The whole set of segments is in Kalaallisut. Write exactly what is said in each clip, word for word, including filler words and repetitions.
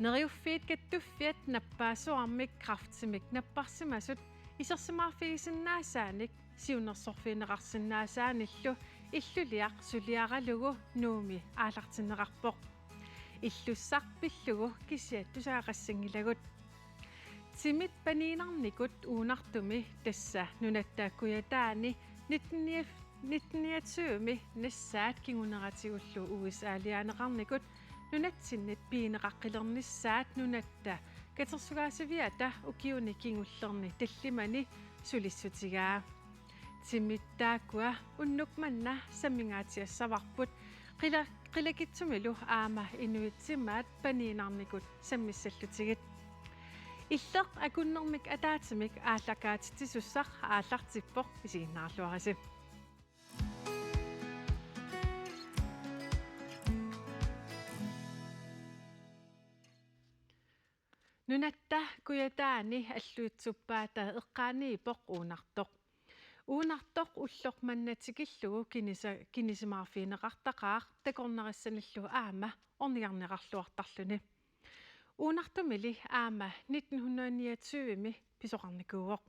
Neriuffiit Kattuffiat nappaassuarmik kræftimik napparsimasut isersimaarfigisinnaasaannik siunnersorfigineqarsinnaasaanillu illuliaq suliaralugu Nuummi aallartinneqarpoq. Illussaq pillugu kisiat tusagaqassanngilagut. Timit paniinnarnikut Uunartumi, tassa nunatta Kujataani nitten nitten niogtyve-mi nassaat kinguneratigullu U S A-liaanneqarnikut nunatsinnit pigineqaqqilernissaat nunatta katersugaasiviata ukiuni kingullerni tallimani sulissutigaa. Timit taakkua unnuk manna sammingaatsiassavarput, qila-, qilakitsumilu aamma inuit timaat paniinnarnikut sammissallutigit. Illeq akunnermik ataatsimik aallakaatitsisussaq aallartippoq, isiginnaarluarisi. Nunatta Kujataani alluitsuppaata eqqaaniippoq Uunartoq. Uunartoq ulloq manna tikillugu kinisa-, kinisimaarfigineqartaqaaq takornarissanillu aamma ornigarneqarluartarluni. Uunartumili aamma nitten hundrede niogtyve-mi pisoqarnikuuvoq.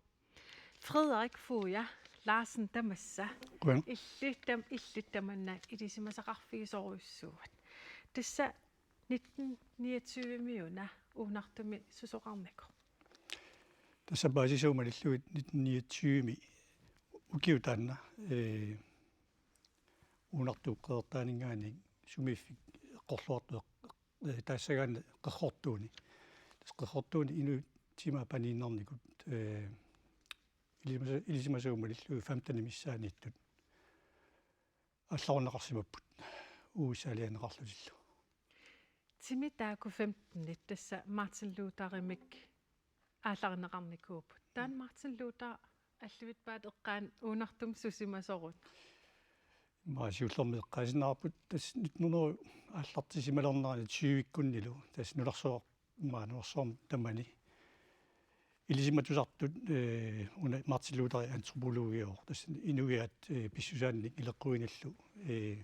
Frederik Fuja Larsen tamassa. Qujan. Illit tam-, illit tamanna ilisimasaqarfigisorujussuuat. Tassa nitten niogtyve-miuna Uunartumi susoqarnikoq. Tassa paasissuup malillugit nitten niogtyve-mi ukiup taanna, ee, Uunartuup qeqertaaninngaanniit sumiiffik eqqorluartoq, ee, taassagaanni Qerrortuuni. Tassa Qerrortuuni inuit timaat paniinnarnikut, ee, ilisimasa-, ilisimasuup malillugit femtenit missaanniittut aallarunneqarsimapput U S A-liaanneqarlutillu. Timit taakku femtenit tassa Martin Lutherimik aallarineqarnikuupput. Taanna Martin Luther allivippaat eqqaani Uunartumi susimasoruna? Immaqa siullermik eqqaasinnaavarput tassa nitten hundrede aallartisimalernerani tyve-kkunnilu, tassa nunarsuaq, immaqa nunarsuarmi tamani ilisimatusartut, ee, una Martin Luther antropologiuvoq, tassa inuiaat, ee, pissusaannik ileqquinillu, ee,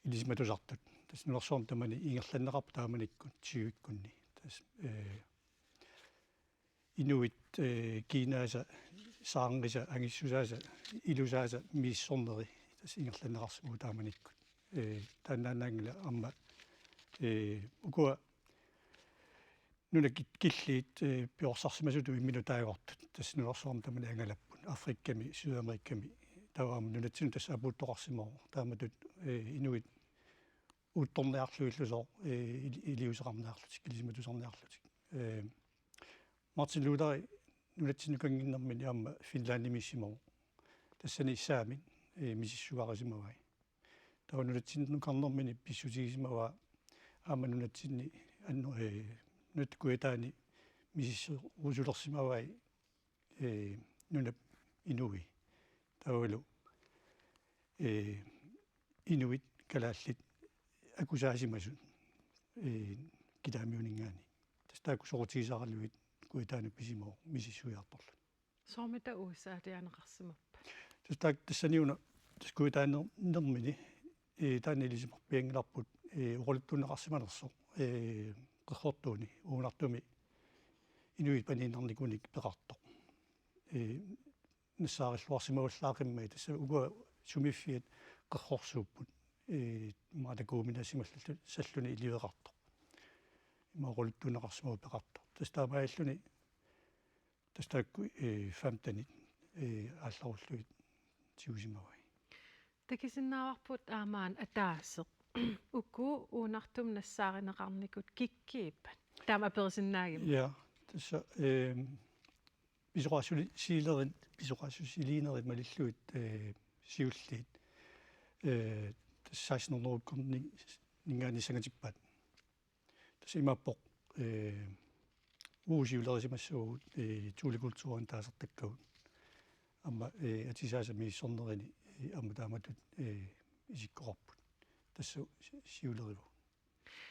ilisimatusartut. Tassa nunarsuarmi tamani ingerlanneqarput taamanikkut tyve-kkunni. Tassa, ee, inuit, ee, kiinaasa, saarngisa, angissusaasa, ilusaasa misissorneri tassa ingerlanneqarsimapput taamanikkut. Ee, taannaannaanngilaq aamma, ee, ukua nunat kit-, killiit, ee, piorsarsimasutut imminut taagortut. Tassa nunarsuarmi tamani angalapput. Afrikami, Sydamerikami, taava aamma nunatsinnut tassa apuuttoqarsimavoq. Taamatut, ee, inuit uuttorniarlugillusooq, ee, ili-, iliuuseqarniarlutik, ilisimatusarniarlutik. Ee, Martin Luther nunatsinnukanngitsoq aamma Finlandimiissimavoq. Tassani saamit, ee, misissugarusimavai. Taava nunatsinnukarnermini pissutigisimavaa aamma nunatsinni annu-, ee, Nunatta Kujataani misissorusulersimavai, ee, nunap inui. Taavalu, ee, inuit kalaallit akusaasimasut, ee, Kitaamiuninngaanniit. Tassa taakku soqutigisaralugit Kujataani pisimavoq misissuiartorluni. Soormita U S A-liaanneqarsimappat? Tassa taak-, tassaniuna, tassa Kujataanermini, ee, taanna ilisimarpianngilarput, ee, oqaluttuunneqarsimanersoq, ee, Qerrortuuni, Uunartumi inuit paniinnarnikunik peqartoq. Ee, nassaarilluarsimavallaaqimmat, tassa ukua sumiiffiat qerrorsuupput, ee, immaqa takuuminassimallallu-, salluni iliveqartoq. Immaqa oqaluttuunneqarsimavoq peqartoq. Tassa taamaalilluni, tassa taakku, ee, femtenit, ee, aallarullugit tigusimavai. Takusinnaavarput aamma una ataaseq. Uku Uunartumi nassaarineqarnikut kikkuuppat? Taama aperisinnaagimmat. Ja, tassa, ee, pisoqaassusilerit, pisoqaassusiliinerit malillugit, ee, siulliit, ee, tassa seksten hundredekkunni-, -ninngaanniit sangatippaat. Tassa imaappoq, ee, uagut siulerisimassavagut, ee, Thule-kulturini taasartakkagut. Aamma, ee, atisaasa misissornerini, ee, aamma taamatut, ee, isikkoqarput. Tassa si-, siulerivagut.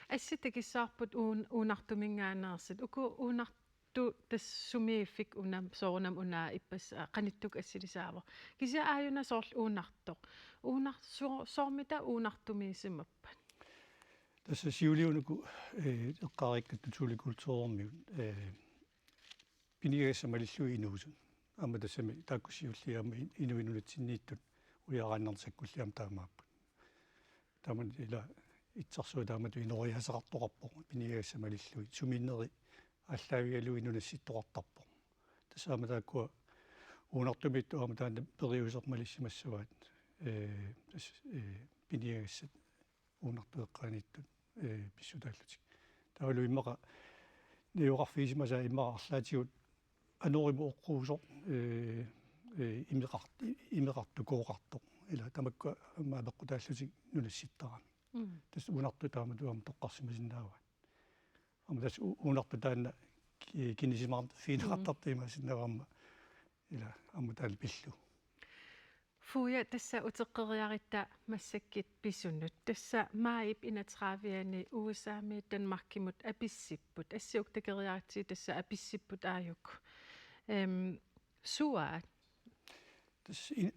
Assit takussavarput Uun-, Uunartuminngaanneersut. Uku Uunartut tassa sumiiffik una, soorunami una ippassaq, aa, qanittukkut assilisaavoq. Kisianni aajuna soorlu Uunartoq. Uunar-, soo-, soormita Uunartumiissimappat? Tassa siuliunuku, eh, eqqaariikkattut Thule Kulturimiut, eh, piniagassat malillugit inuusut. Aamma tassami taakku siulliit aamma in-, inuit nunatsinniittut ujaaraannartut sakkulliit aamma taamaapput. Taamani ila itsarsuaq taamatut inooriaaseqartoqarpoq piniagassat malillugit. Sumiinneri aallaavigalugit nunassittoqartarpoq. Tassa aamma taakkua uunartumiittut aamma taanna periuseq malissimassavaat, eh, tassa, eh, piniagassat uunartut eqqaaniittut, eh, pissutaallutik. Taavalu immaqa najugaqarfigisimasaat immaqa arlaatigut anorimut oqquusoq, eh, eh, imeqart-, imeqartoq kooqartoq. Ila tamakku aamma apeqqutaallutik nunassittarami. Mm. Tassa uunartut taamatut aamma toqqarsimasinnaavaat. Aamma tassa u-, uunartut taanna ki-, kinisimaarfigineqartartut imaassinnaavoq aamma. Ila aamma taanna pillugu. Fuja, tassa uteqqeriaratta massakkut pisunut. Tassa maajip enogtredive-ani U S A-mi Danmarkimut apissipput. Assi uku takoriaratsigit tassa apissipput aajuku. Ehm, suaat? Tassa in-,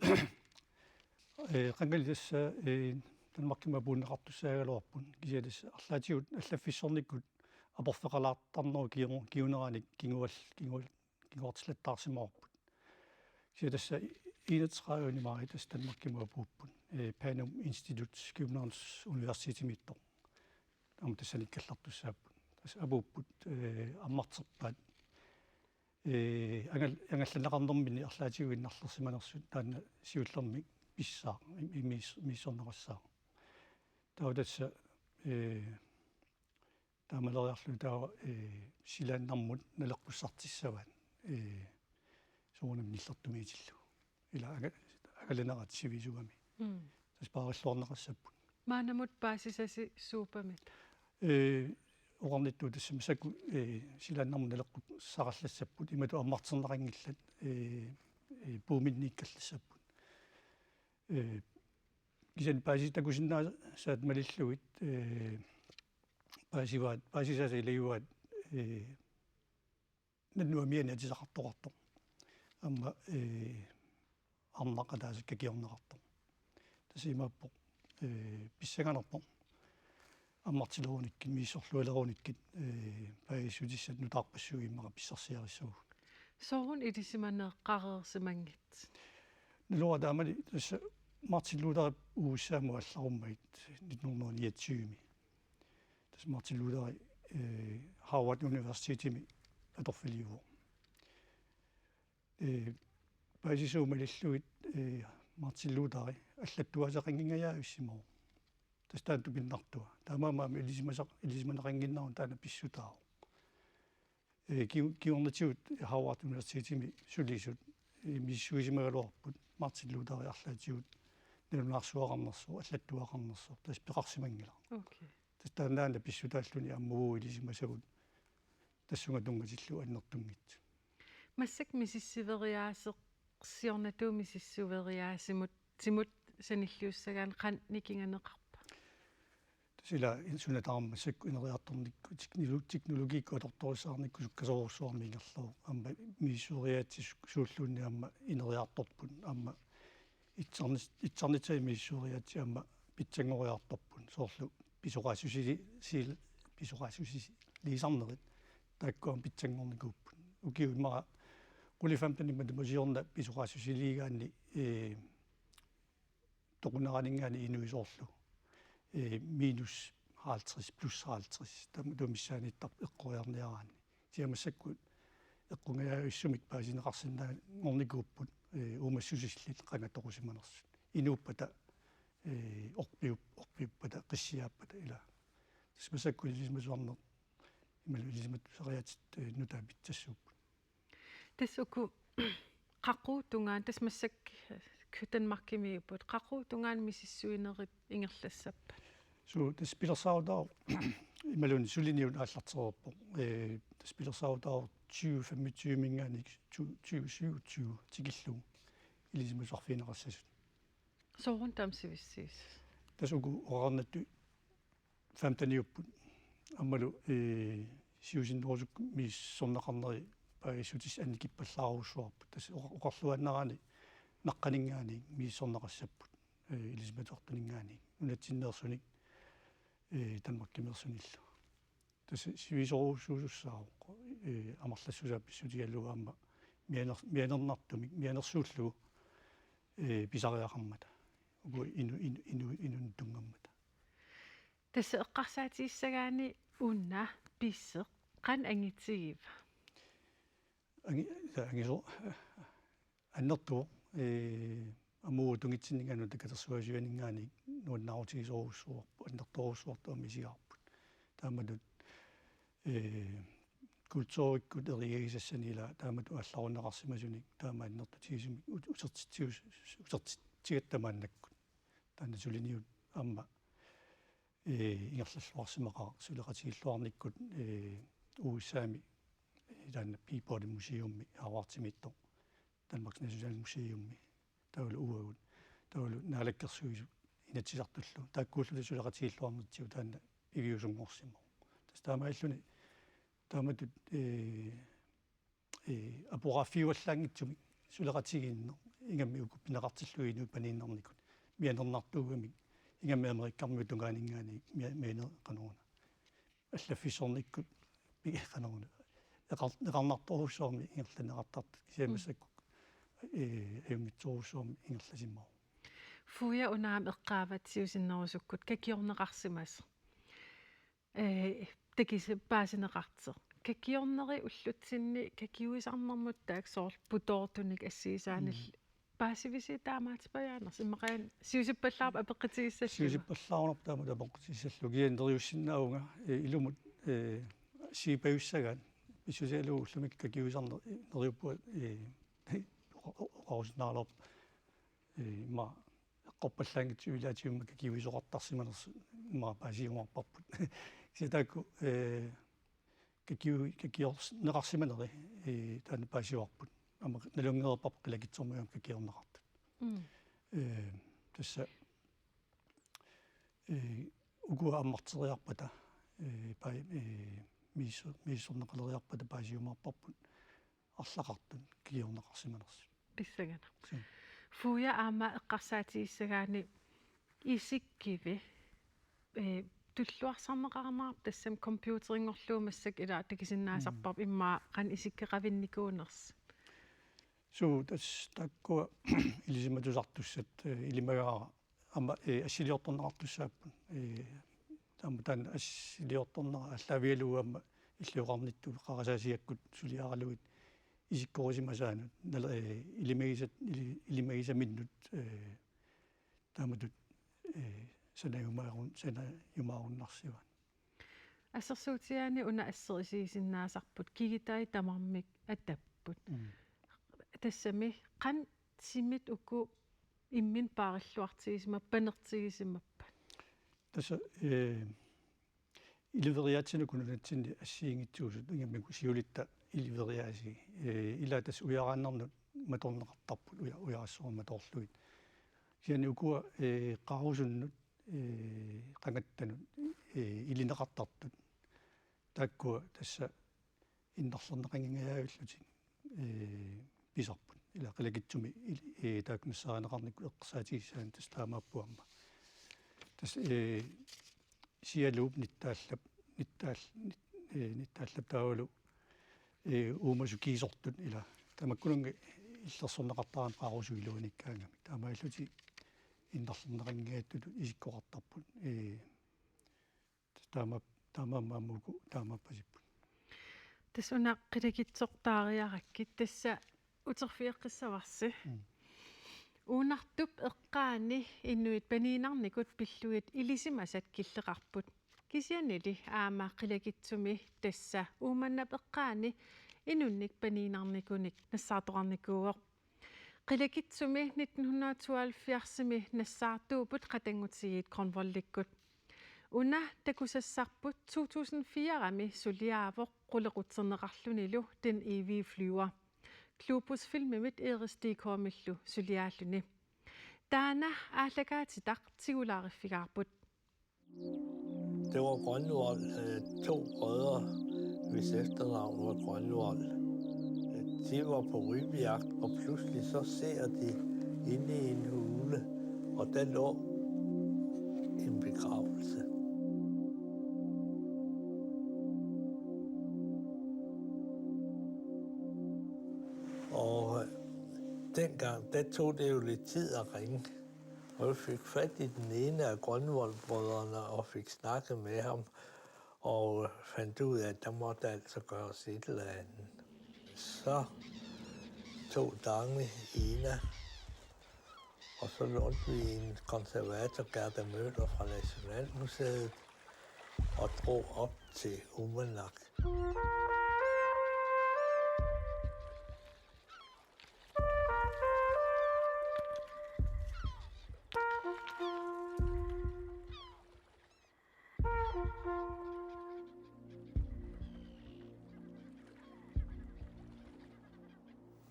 eh, qangali tassa, eh, Danmarkimut apuunneqartussaagaluarput. Kisianni tassa arlaatigut allaffissornikkut aporfeqalaartarnerup kingu-, kinguneranik kingual-, kingual-, kinguartilaartarsimavarput. Kisianni tassa enogtredive-ani maajip tassa Danmarkimut apuupput. Eh, Panum Institut, Københavns Universitetimiittoq. Aamma tassani ikkallartussaapput. Tassa apuupput, eh, ammarterpaat. Eh, angal-, angallanneqarnermini arlaatigut innarlersimanersut taanna siullermik pissaaq, im-, imiis-, misissorneqassaaq. Taava tassa, eh, Taamaleriarluni taava, eh, silaannarmut naleqqussartissavaat, eh, soorunami nillertumiitillugu. Ila aga-, angalanerat sivisugami. Mm. Tassa paarilluarneqassapput. Maannamut paasisasi suupamit? Eh, oqarnittut tassa massakkut, eh, silaannarmut naleqqussaqallassapput, imatut ammarterneqanngillat, eh, eh, puuminniikkallassapput. Eh, kisianni paasisat takusinnaasaat malillugit, eh, paasivaat, paasisaasa ilagivaat, eh, nannut amianik atisaqartoqartoq. Aamma, eh, arnaq ataaseq kakiorneqartoq. Tassa imaappoq, eh, pissanganarpoq. Ammartilerunikkit, misissorluarunikkit, eh, paasissutissat nutaarpassuit immaqa pissarsiarissavagut. Sooruna ilisimaneqareersimanngitsoq? Naluara taamani tassa Martin Luther U S A-mut allarummagit nitten hundrede niogtyve-mi. Tassa Martin Luther, eh, Harvard Universitetimi atorfiliuvoq. Eh, paasisut malillugit, eh, Martin Luther allattuaateqanngingajaavissimavoq. Tassa taanna tupinnartua. Taamaammat ilisimasaq-, ilisimaneqannginnerani taanna pissutaavoq. Eh, ki-, kingornatigut Harvard Universitetimi sulisut, eh, misissuisimagaluarput Martin Luther-ip arlaatigut nalunaarsuaqarnersoq, allattuaqarnersoq, tassa peqarsimanngilaq. Okay. Tassa taannaana pissutaalluni aamma uagut ilisimasagut tassunga tunngatillugu annertunngitsut. Massakkut misissiveriaaseq siornatigut misissiveriaasimut, -simut sanilliussagaanni qanoq nikinganeqarpa? Tassa ila suna tamarmi massakkut ineriartornikkut teknolo-, teknologiikkut atortorissaarnikkut sukkasoorujussuarmik ingerlavoq. Aamma misissiveriaatsit su-, suulluunniit aamma ineriartorput. Aamma itsarnis-, itsarnitsaat misissiveriaatsit aamma pitsanngoriartorput. Soorlu pisoqaassusili-, sil-, pisoqaassusiliisarnerit taakku aamma pitsanngornikuupput. Ukiut immaqa qulit femtenit matuma siorna pisoqaassusiliigaanni, eh, toquneraninngaanniit inuit soorlu, eh, minus halvtreds, plus halvtreds, taama tuumissaaniittarput eqqoriarniaraanni. Kisianni massakkut eqqungajaavissumik paasineqarsinnaanngornikuupput, eh, uumassusillit qanga toqusimanersut. Inuuppata, eh, orpiup-, orpiuppata, qissiaappata ila. Tassa massakkut ilisimatusarneq, imaluunniit ilisimatusariaatsit, eh, nutaat pitsassuupput. Tassa uku qaqugu tungaanut, tassa massakkut Danmarkimiipput, qaqugu tungaanut misissuinerit ingerlassappat? Suu, tassa pilersaarutaavoq imaluunniit suliniut aallartereerpoq. Eh, tassa pilersaarutaavoq tyve femogtyve-minngaanniit tu-, tyve syvogtyve tikillugu ilisimatusarfigineqassasut. Sooruna taama sivissiis? Tassa uku oqarnittut femteniupput. Aammalu, eh, siusinnerusukkut misissorneqarneri paasissutissat annikippallaarujussuarput. Tassa oqa-, oqarluaannaraanni naqqaninngaanniit misissorneqassapput, eh, ilisimatusartuninngaanniit. Nunatsinneersunik, ee, Danmarkimeersunillu. Tassa sivisoorujussuusussaavoq, ee, amerlassusaa pissutigalugu aamma mianer-, mianernartumik, mianersuullugu, ee, pisariaqarmata. Uku inu-, inu-, inu-, inunnik tunngammata. Tassa eqqarsaatigissagaanni una piseq qanoq angitigiva? Angi-, angiso-, annertuvoq, ee, aamma uagut tungitsinninngaanniit katersugaasiuaninngaanniit nuannaarutigisorujussuuarput, annertoorujussuartut aamma isigaarput. Taamatut, ee, kulturikkut eriagisassani ila taamatut aallarunneqarsimasunik, taama annertutigisumik ut-, utertitsius-, utertitsigatta maannakkut. Taanna suliniut aamma, ee, ingerlalluarsimaqaaq suleqatigilluarnikkut, ee, U S A-mi, ee, taanna Peabody Museumi Harvardimiittoq, Danmarks Nationalmuseumi, taavalu uagut, taavalu naalakkersuisut Inatsisartullu. Taakkuulluta suleqatigiilluarnitsigut taanna piviusunngorsimavoq. Tassa taamaalilluni taamatut, ee, ee, aporaaffiuallaanngitsumik suleqatigiinneq ingammik uku pineqartillugit inuit paniinnarnikut. Mianernartuugamik ingammik Amerikkarmiut tungaaninngaanniit mia-, mianeq qanoruna. Allaffissornikkut pi-, qanoruna. Eqar-, eqarnartorujussuarmik ingerlanneqartartut kisianni Mm. massakkut, ee, ajunngitsorujussuarmik ingerlasimavoq. Fuja una aamma eqqaavatsiusinnerusukkut kakiorneqarsimasoq. Ee, takis-, paasineqartoq. Kakiorneri ullutsinni kakiuisarnermut taakku soorlu putoortunik assigisaanillu. Mm. Paasivisi taamaatipajaanersoq? Immaqa siusippallaarpoq apeqqutigissallugu. Siusippallaarunarpoq taamatut apeqqutigissallugu. Kisianni neriussinnaavunga, ee, ilumut, ee, siipajussagaat. Pissusigalugu ullumikkut kakiuisarneq neriuppunga, ee, oqa-, oqarusinnaalerpoq. Ee, immaqa eqqorpallaanngitsoq ilaatigut immaqa kakiuisoqartarsimanersut immaqa paasiumaarparput. Kisianni taakku, ee, kakiu-, kakiorneqarsimaneri, ee, taanna paasivarput. Aamma nalunngereerparput qilakitsormiut aamma kakiorneqartut. Mm. Ee, tassa, ee, ukua ammarteriarpata, ee, pa-, ee, misissu-, misissorneqaleriarpata paasiumaarparput arlaqartut kakiorneqarsimanersut. Pissanganaq. Suu. Fuja aamma eqqarsaatigissagaanni isikkivi, ee, tulluarsarneqarnerarput tassami computerinngorlugu massakkut ila takusinnaasarparput Mm. immaqa qanoq isikkoqavinnikuunersoq. Suu, tassa taakkua ilisimatusartussat, ee, ilimagaara aamma, ee, assiliortorneqartussaapput. Ee, aamma taanna assiliortornera aallaavigalugu aamma ilioqarnittut qarasaasiakkut suliaralugit isikkorisimasaanut, nala-, ee, ilimagisat-, ili-, ilimagisaminnut, ee, taamatut, ee, sanajumaarun-, sanajumaarunnarsivaat. Assersuutigaanni una assut isigisinnaasarput, kigitai tamarmik atapput. Mm. Tassami qanoq timit uku imminut paarilluartigisimappat, panertigisimappat? Tassa, ee, iliveriaatsinik nunatsinni assigiinngitsuusut ingammik siulitta iliveriaasii. Ee, ila tassa ujaraannarnut matorneqartarput uja-, ujarassuarnik matoorlugit. Kisianni ukua, ee, qarusunnut, ee, qangattanut, ee, ilineqartartut. Taakkua tassa innarlerneqanngingajaavillutik, ee, pisarput. Ila qilakitsumi il-, ee, taakku nassaarineqarnikkut eqqarsaatigissaanni tassa taamaapput aamma. Tassa, ee, Sialuup nittaallap, nittaall-, nit-, ee, nittaallap taavalu, ee, uumasut kiisortut ila. Tamakkununnga illersorneqartarami qarusut iluanikkaangamik. Taamaalillutik innarlerneqanngingajaattutut isikkoqartarput. Ee, Taama-, taamaammat aamma uku taamaappasipput. Tassa una qilakitsortaariarakkit, tassa uterfigeqqissavarsi. Mm. Uunartup eqqaani inuit paniinnarnikut pillugit ilisimasat killeqarput. Kisiannili aamma qilakitsumi tassa Uummannap eqqaani inunnik paniinnarnikunik nassaartoqarnikuuvoq. Qilakitsumi nitten hundrede tooghalvfjerdsimi nassaartuupput qatanngutigiit Grønvoldikkut. Una takusassarput to tusind firemi suliaavoq qulequtserneqarlunilu Den evige flyver. Globus Filmimit Iris D K-millu suliaalluni. Taanna aallakaatitaq tigulaariffigaarput. Det var Grønvold, øh, to brødre, hvis efternavn var Grønvold. De var på rypejagt, og pludselig så ser de inde i en hule, og der lå en begravelse. Og dengang, der tog det jo lidt tid at ringe. Og jeg fik fat i den ene af Grønvold-brødrene og fik snakket med ham, og fandt ud af, at der måtte altså gøres et eller andet. Så tog Dagny Ina, og så lånte vi en konservator, Gerda Møller fra Nationalmuseet, og drog op til Uummannaq.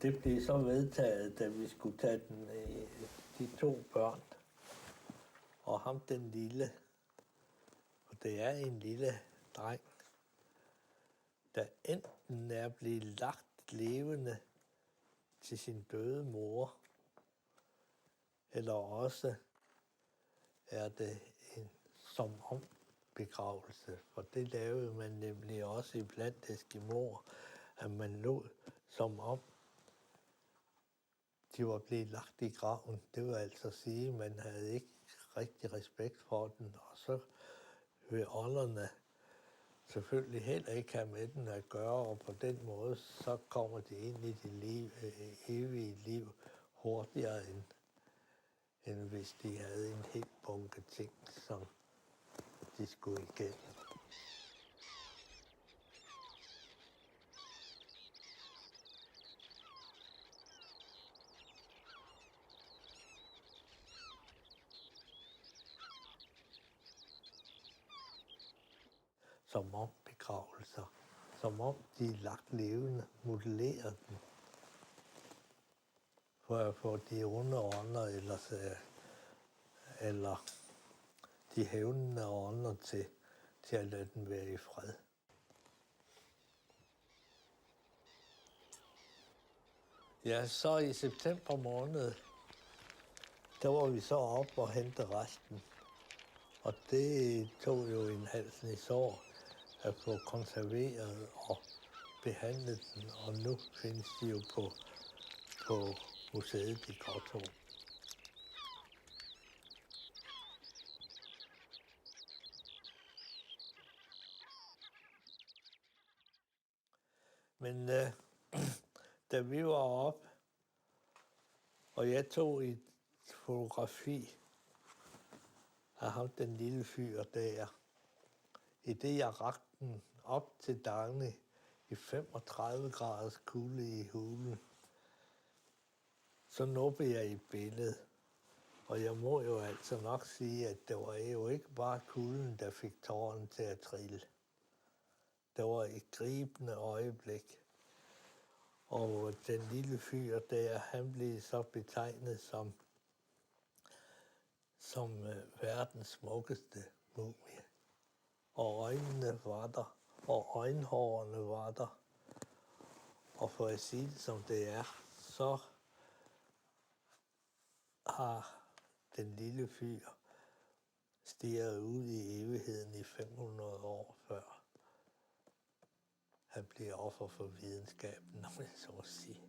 Det blev så vedtaget, da vi skulle tage den, øh, de to børn og ham den lille, og det er en lille dreng, der enten er blevet lagt levende til sin døde mor, eller også er det en som om begravelse, for det lavede man nemlig også iblandt eskimoer, at man lod som om de var blevet lagt i graven. Det vil altså sige, at man havde ikke rigtig respekt for den, og så vil ånderne selvfølgelig heller ikke have med den at gøre, og på den måde så kommer de ind i det liv, øh, evige liv hurtigere, end, end hvis de havde en hel bunke ting, som de skulle igennem. Som om begravelser. Som om de er lagt levende, modelleret dem. For at få de onde ånder, eller, eller de hævnende ånder til, til at lade den være i fred. Ja, så i september måned, der var vi så op og hente resten. Og det tog jo en halv snes år at få konserveret og behandlet den, og nu findes de jo på, på museet i Godthåb. Men øh, da vi var op, og jeg tog et fotografi af ham, den lille fyr der, i det jeg rakte den op til Dagny i femogtredive graders kulde i hulen, så nuppede jeg et billede. Og jeg må jo altså nok sige, at det var jo ikke bare kulden, der fik tårerne til at trille. Det var et gribende øjeblik. Og den lille fyr der, han blev så betegnet som, som øh, verdens smukkeste mumie. Og øjnene var der, og øjenhårene var der. Og for at sige det, som det er, så har den lille fyr stirret ud i evigheden i fem hundrede år, før han bliver offer for videnskaben, om jeg så må sige.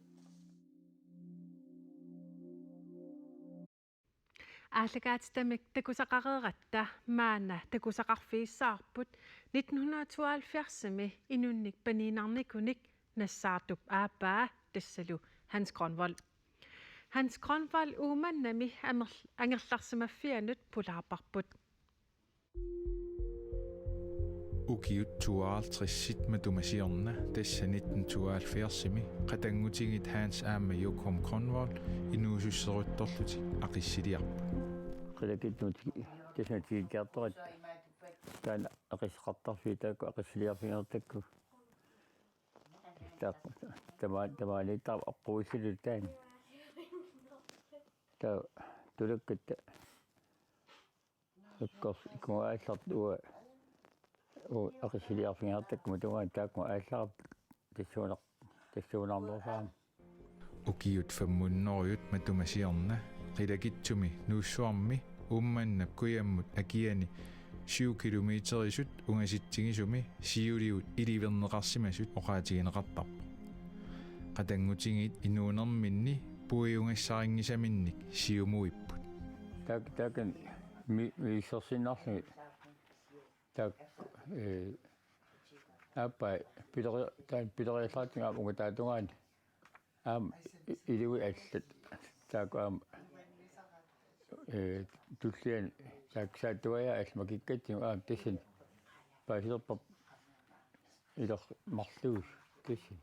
Aallakaatitamik takusaqareeratta maanna takusaqarfigissavarput nitten hundrede tooghalvfjerdsimi inunnik paniinnarnikunik nassaartup aappaa, tassalu Hans Grønvold. Hans Grønvold Uummannami amer-, angerlarsimaffianut pulaarparput. Ukiut tooghalvtredsit matuma siorna, tassa nitten tooghalvfjerdsimi, qatanngutigiit Hans aamma Jokum Grønvold inuususseruttorlutik Aqissiliarput. Qilakitsumut tassa tikikkiartoratta. Taanna Aqisseqartarfiit taakku Aqissiliarfigineq taakku. Taak-, tama-, tamaaniittarput aqquissillutik taanna. Taava tulakkatta. Ikkors-, ikkunga aallartut uanga, uanga Aqissiliarfigineq taakku tungaanut taakku aallarput tassuunar-, tassuunarnersaam. Ukiut femhundredet matuma siorna, qilakitsumi Nuussuarmi Uummannap kujammut akiani syv kilometerisut ungasitsigisumi siuligut iliverneqarsimasut oqaatigineqartarpoq. Qatanngutigiit inuunerminni puiugassarinngisaminnik siumuipput. Tak, takan mi, miissorsinnarlugit. Tak, eh, aappai, pileri, taan pileriallaatiga aamma ungataatungaani. Aamma i, ilui allat. Tak aamma, eh, tulliani, tak saattuaja almakikkatsigu aamma tassani. Paasilerpap ilor marluus tassani.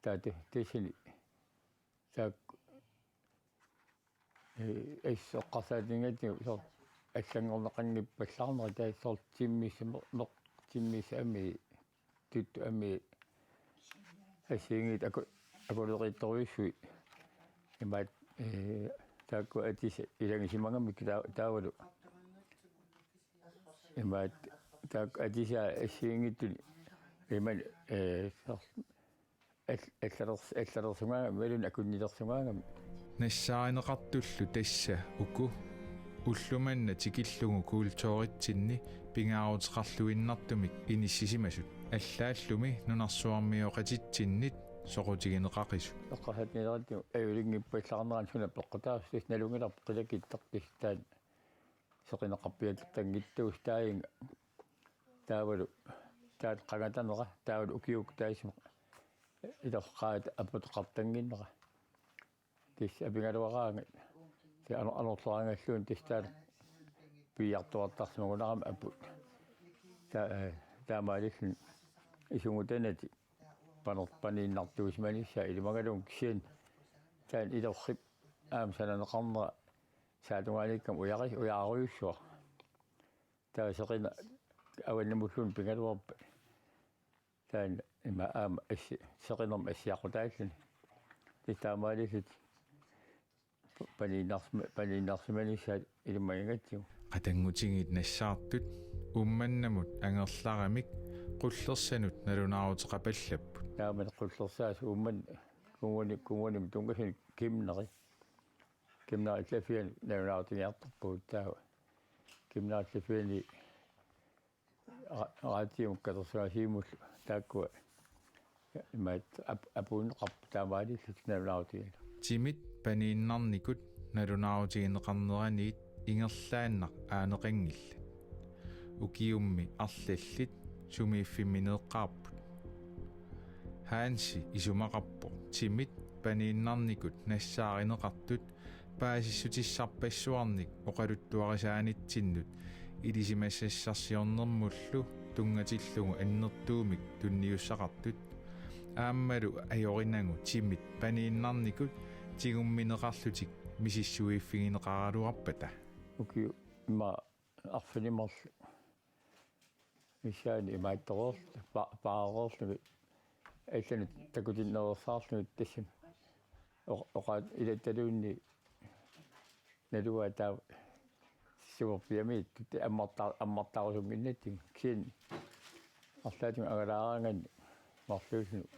Taatu, tassani. Tak, eh, es oqqarsaatigigatsigu soorlu allanngorneqanngippallaarnera taava soorlu timmissameq, timmissamik tuttu amii assigiinngitsut aku, akuleqiittorujussuit. Imaat, eh, taakku atisat ilagisimagammik taa, taavalu. Imaat taakku atisat assigiinngitsut imaat, eh, soorlu al, allalers, allarersugaangami imaluunniit akunnilersugaangami. Nassaarineqartullu tassa uku ulloq manna tikillugu kulturitsinni pingaaruteqarluinnartumik inissisimasut allaallumi nunarsuarmioqatitsinnit soqutigineqaqisut. Eqqarsaatigineqartut ajulinngippallarnerani suna peqqutaassutis nalunngilarput qilakittartut taanna seqineqarpialertanngitsuusoq taanna. Taavalu taanna qangatanera taavalu ukiukkut taassuma ileqqaat aputeqartannginnera. Tassa apigaluaraangat. Tassa ano, anorluaraangalluunniit tassa taanna piiartuartarsimagunarami aput. Ta, eh, taamaalilluni isugutanatik paner, paniinnartuusimanissaat ilimagaluunniit kisianni taanna ilerrip aamma sananeqarnera saatungaaniikkama ujari, ujarujussuaq. Taava seqineq avannamulluunniit pigaluarpat. Taanna ima aamma assi, seqinermik assiaqutaalluni. Tassa taamaalillutik paniinnarsima, paniinnarsimanissaat ilimagigatsigu. Qatanngutigiit nassaartut Uummannamut angerlaramik qullersanut nalunaaruteqapallapput. Taamani qullersaasut Uummannap kunguni, kungunimut tunngasunik Kimneri. Kimneri allaffianut nalunaarutigiartorpugut taava. Kimneri allaffiani ra, raatiumut katersugaasiimullu taakkua imaat ap, apuunneqarput taamaalillutik nalunaarutigineq. Timit paniinnarnikut nalunaarutigineqarneraniit ingerlaannaq aaneqanngillat. Ukiummi arlallit sumiiffimmineeqqaarput. Hansi isumaqarpoq timit paniinnarnikut nassaarineqartut paasissutissarpassuarnik oqaluttuarisaanitsinnut ilisimasassarsiornermullu tunngatillugu annertuumik tunniussaqartut aammalu ajorinagu timit paniinnarnikut tigummineqarlutik misissuiffigineqaraluarpata. Ukiut immaqa arfineq-marluk missaani imaattoreerluni, pa, paareerluni, allanut takutinnereersaarluni tassami. Oq, oqaat ilattaluunniit naluara taava sissuerpiamiittut ammarta, ammartarusunnginnatsigu. Kisianni arlaatigut angalaaraangat marluullugu.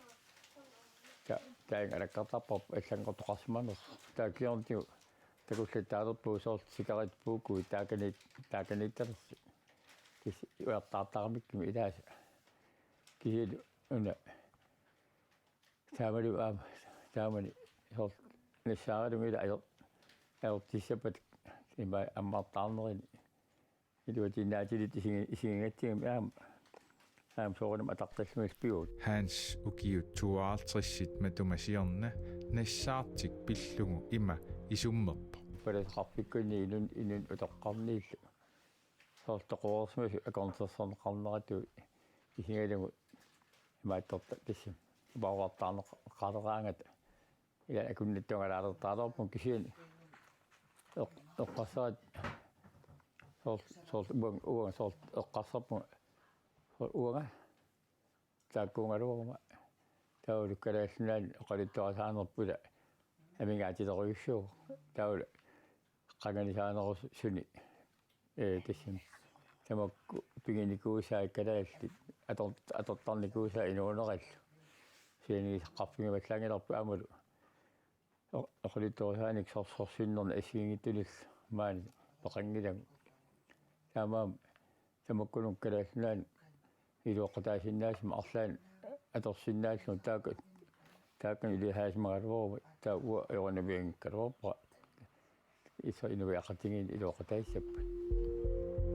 Ta, taanna alakkartarparput allanngortoqarsimanersoq. Taava kingornatigut takullattaalerpugut soorlu sikarit puukui taakaniit, taakaniittalersi. Kis, ujartaartaramikkimi ilaasa. Kisianni una. Taamalu aamma, taamani soorlu nassaarilugu ila ajor, ajortissappat ima ammartaarnerini. Iluatiinnaatilittut isigi, isigigatsigami aamma, aamma soorunami ataqqillugit pivugut. Hans ukiut tooghalvtredsit matuma siorna nassaartik pillugu ima isummerpoq. Palasaqarfikkunni inun, inun utoqqarniillu. Soorlu toqoreersimasut akornusersorneqarneratut isigalugu imaattorta tassami. Uparuartaarneqaleraangata. Ila akunnattuungalaalertaraluarpunga kisianni eq, eqqarsaat soorlu, soorlu uanga, uanga soorlu eqqarsarpunga soorlu uanga taakkuugaluaruma taavalu Kalaallit Nunaanni oqaluttuarisaanerput ila amigaatilerujussuuvoq taavalu qanganisaanerusuni. Ee, tassami. Tamakku piginikuusaat kalaallit ator, atortarnikuusaat inuunerallu. Sianigisaqarfigivallaanngilarput aammalu. O, oqaluttuarisaanik sorsorsinnerni assigiinngitsunillu maani peqanngilagut. Taamaammat tamakkununnga Kalaallit Nunaanni iluaqutaasinnaasumik arlaannik atorsinnaallugu taakku Taakani ilisaasimagalugit taava uanga ajornavianngikkaluarpara. Iso inuiaqatigiit iluaqutaassapput.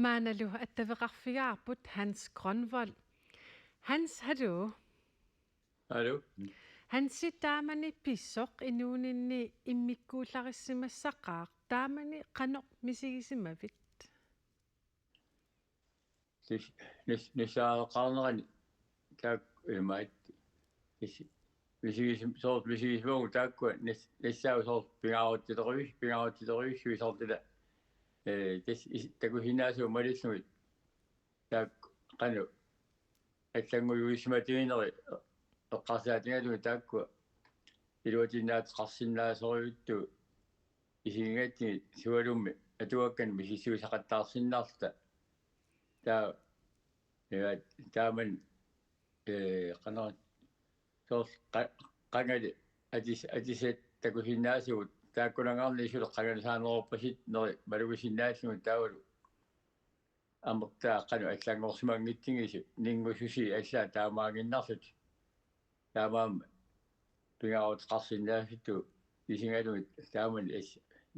Maannalu attaveqarfigaarput Hans Grønvold. Hans, hallo. Hallo. Hansi, taamani pisoq inuuninni immikkuullarissimassaqaaq, taamani qanoq misigisimavit? Nis nis nissaaqarnerani taak imaat. Nis misigisim soorlu misigisimavunga taakkua nis nissaaq soorlu pingaarutsilerujus pingaarutsilerujussuit soorlu ila. Ee tis takusinnaasut malillugit taak qanoq allanngujuissimatigineri eqqarsaatigalugit taakkua iluatinnaateqarsinnaasorujuttut isigigatsigit sualummik atuakkanik misissuisaqattaarsinnaalluta. Taava imaat taamani ee qanoq soorlu qa- qangali atis atisat takusinnaasugut taakkunanngaarniit suli qangalusaaneruppasitsineri malugisinnaallugu taavalu amertaa qanoq allanngorsimanngitsigisi ninngususii allaat taamaaginnarlutik. Taamaammat pingaaruteqarsinnaasutut isigalugit taamani as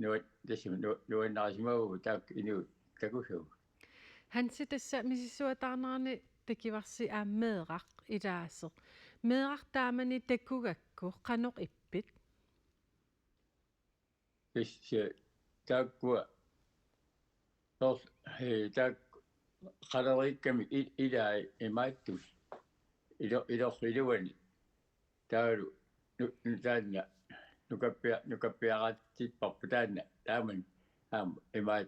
nuat tassami nu- nuannarisimavagut taakku inuit takusagut. Hansi, tassa misissuataarnerani takuvarsi aamma meeraq ilaasoq. Meeraq taamani takugakku qanoq ippit? Tassa taakkua soorlu ee taakku qaleriikkamik i- ilai imaattut ilo ilorlu iluani taavalu nu- nu- taanna nukappia- nukappiaraatipparput taanna taamani aamma imaat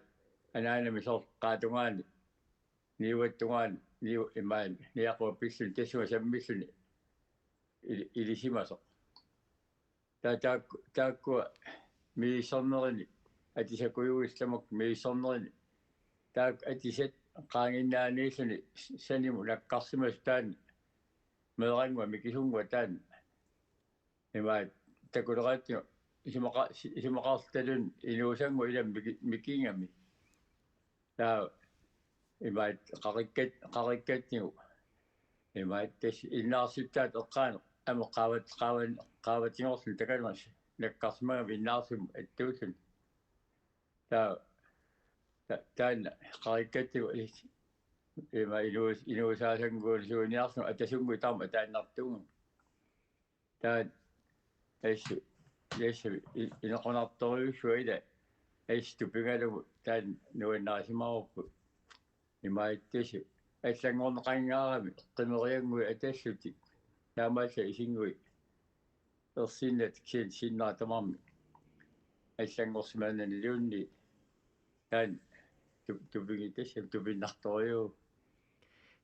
anaanami soorlu qaatungaani niuattungaani niu imaat niaqua pilluni tassunga sammilluni ili- ilisimasoq. Taava taakku taakkua misissornerini atisakujuissamut misissornerini taakku atisat qaanginnaaniilluni sanimut nakkarsimasut taanna meerannguaq mikisunnguaq taanna imaat takuleqaatigut isumaqa- isumaqarluta taanna inuusannguaq ilami miki- mikigami. Taava imaat qaqikkat qaqikkatsigu imaat tassa innaarsittaat eqqaani aamma qaavat qaavan qaavatigorluni takannersi nakkarsimagami innaarsimmut attuulluni. Taava ta- taanna qaqikkatsigu ima inuus inuusaasanngorlugu suuniarlugu atasunnguit taama ataannartuugami. Taanna assu assu inequnartorujussuaq ila assu tupigalugu taanna nuannarisimavarput. Imaattussaq allanngorneqangaarami qimeriannguit atallutik taamaallaat isinnguit ersinnat kisianni sinnera tamarmi allanngorsimanani luunniit taanna tu- tupigi tassami tupinnartorujuuvoq.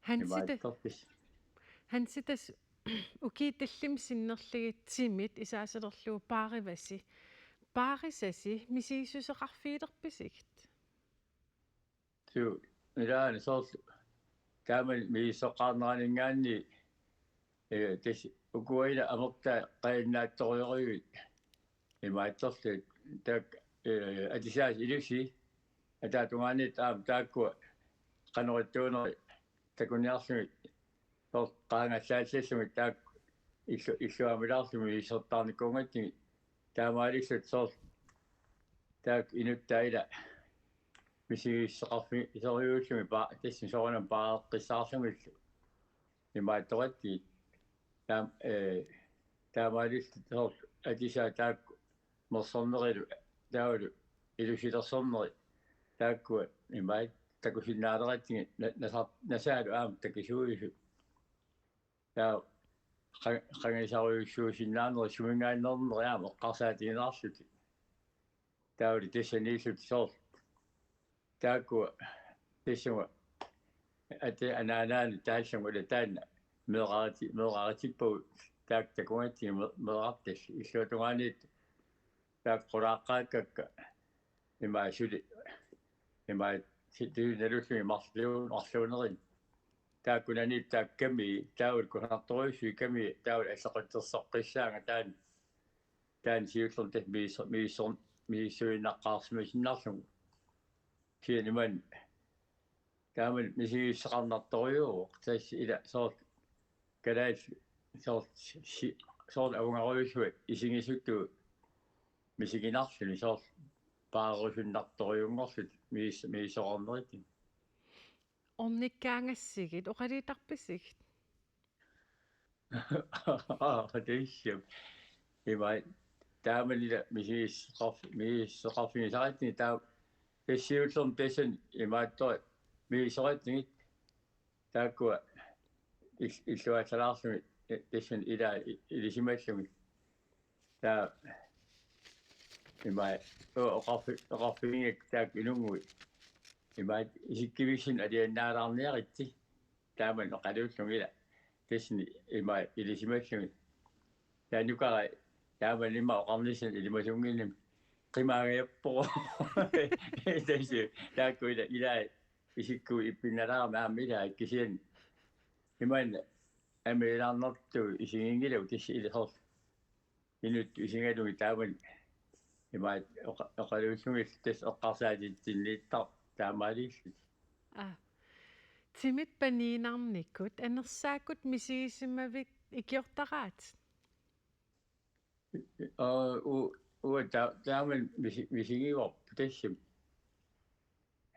Hansi, ta- Imaattorpis. Hansi, tassa ukiut tallimat sinnerlugit timit isaasalerlugu paarivasi. Paarisasi misigissuseqarfigilerpisigit? Suu ilaana soorlu taamani misissoqqaarneraninngaanniit ee tassa ukua ila amertaa qajannaattorujorujui imaattorlutik taakku ee atisaasa ilusii ataatungaaniittut aamma taakkua qanoq ittuunerit takuniarlugit soorlu qaangallaallallugit taakku illu illuamilaarlugit misissortaarnikuugatsigit taamaalillutik soorlu taakku inuttaa ila misigissuseqarfigisoriuullugit paa- tassani soorunami paareqqissaarlugillu imaattoqatsigit taam- ee taamaalillutik soorlu atisaat taakku mersornerilu taavalu ilusilersorneri taakkua imaat takusinnaaleratsigu na- nasar- nasaalu aamma takisuuisut. Taava qa- qangisarujussuusinnaanerit suminngaanneernerit aamma eqqarsaatigilaarlutik. Taavalu tassaniillutik soorlu taakkua tassunga ati anaanaanut taallugu ila taanna meerariti- meeraritippagut taakku takugatsigit me- meerartallit illuatungaaniittut taakku qulaaqqaakkakka imaat suli imaat si- tigunalullugit marluun- marluunerini taakkunaniittut taakku kamii taavalu kusanartorujussuit kamii taavalu allequtsersoqqissaanga taanna taanna siullermik tassa misissor- misissor- misissuinnaqqaarsimasinnarlugu. Kisianni maani Taamani misigissuseqarnartorujuuvoq, tassa ila soorlu kalaallit soorlu si-, soorlu avungarujussuaq isigisutut misiginarluni soorlu paarerusunnartorujunngorlutik migis-, migisoqarnerit. Ornikkaangassigit, oqaluutarpisigit? Tassa. Ima taamani ila misigis-, misigissuseqarfigisaratsigu taa-, tassa siullermik tassani imaattoq migisoqarfigisaratsigu taakkua il-, illuatsalaarlugit, eh, tassani ila i-, ilisimallugit. Taava ima o-, oqarfi-, oqarfigigakkit taakku inunnguit. Ima isikkivissinnut alianaalaarniaritsi. Taamani oqaluullugit ila. Tassani ima ilisimallugit. Taava nukara taamani ima oqarnissannut ilimasunnginnami. Qimaagajappoq. Tassa taakku ila, ila isikkuit ippinnalaarami aamma ila kisianni. Imaanna amiilaarnartut isiginngilagut tassa ila soorlu. Inuttut isigalugit taamani. Imaat oqa-, oqaluullugit tassa eqqarsaatitsinniittarput taamaaliillutik. Aa. Timit paniinarnikut anersaakkut misigisimavit ikiortaraatit? Aa, u-, uanga ta-, taamani misi-, misigivarput tassami.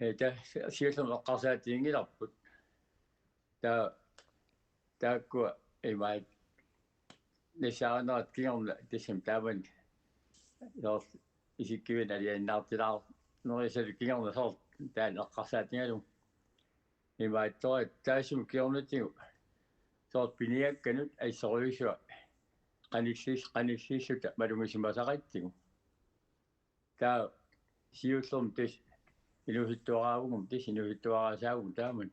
He, ta-, siullermik eqqarsaatiginngilarput. Ta-, taakkua imaat nassaarinerat kingorna tassami taamani. Soorlu isikkivinnut alianaartilaarnerisalu kingorna soorlu taanna eqqarsaatigalugu. Imaattoq taassuma kingornatigut soorlu piniakkanut assorujussuaq qanillis-, qanillissuta malugisimasaratsigu. Taava siullermik tassa inuusuttuaraavunga, tassa inuusuttuaraasaavugut taamani.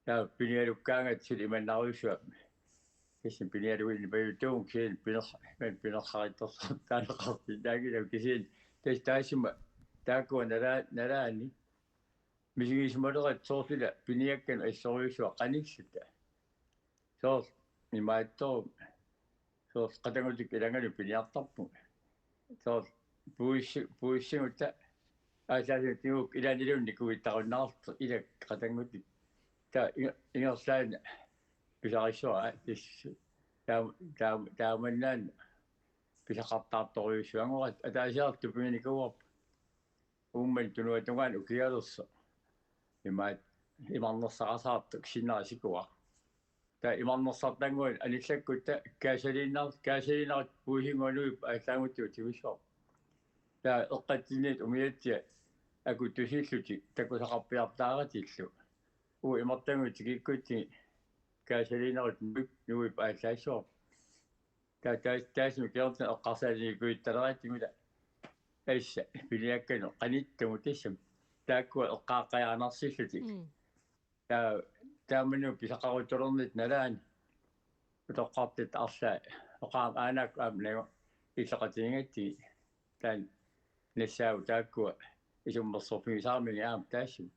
Taava pinialukkaangatta suli imannarujussuaq. Tassa pinialuinnarpajuttuuvoq kisianni piner-, imanna pinersarittorsuuvoq taaneqarsinnaanngilagut kisianni tassa taassuma taakkua nalaa-, nalaani. Misigisimalerat soorlu ila piniakkanut assorujussuaq qanilluta. Soorlu imaattoq. Soorlu qatanngutik ilaanni piniartarput. Soorlu puissi-, puissigutta aasaasigut ilaanniluunniit nikuittarunnaartoq ila qatanngutik. Taava i-, ingerlaannaq pisarissavara tassa taam-, taam-, taamannaana pisaqartartorujussuanngorput ataasiarluta tupiginikuuarput. Uummannap tunuatungaanut ukialersoq. Imaat imarnersarasaartoq sinnera sikuaq. Taava imarnersartannguit anillakkutta gaasoliinar-, gaasoliinerit puisinnguit nuipput aallaagutsigu tigissuarput. Taava eqqatsinniittut umiatsiat akut tusillutik takusaqarpiartaaratillu. Uagut imartannguit tikikkutsigit gaasoliinerit nuip-, nuipput aallaassuarput. Taa-, taa-, taassuma kingorna eqqarsaatiginikuutaleratsigu ila. Tassa piniakkanut qanittugut tassami. Taakkua eqqaaqqajaanarsillutik. Mm. Taa-, taamani pisaqaruttulernitta nalaani. Utoqqartatta arlaat. Oqaam aanaak aamma nagu illoqatigigatsigit. Taanna nassaagut taakkua isummersorfigisarmagit aamma taassuma.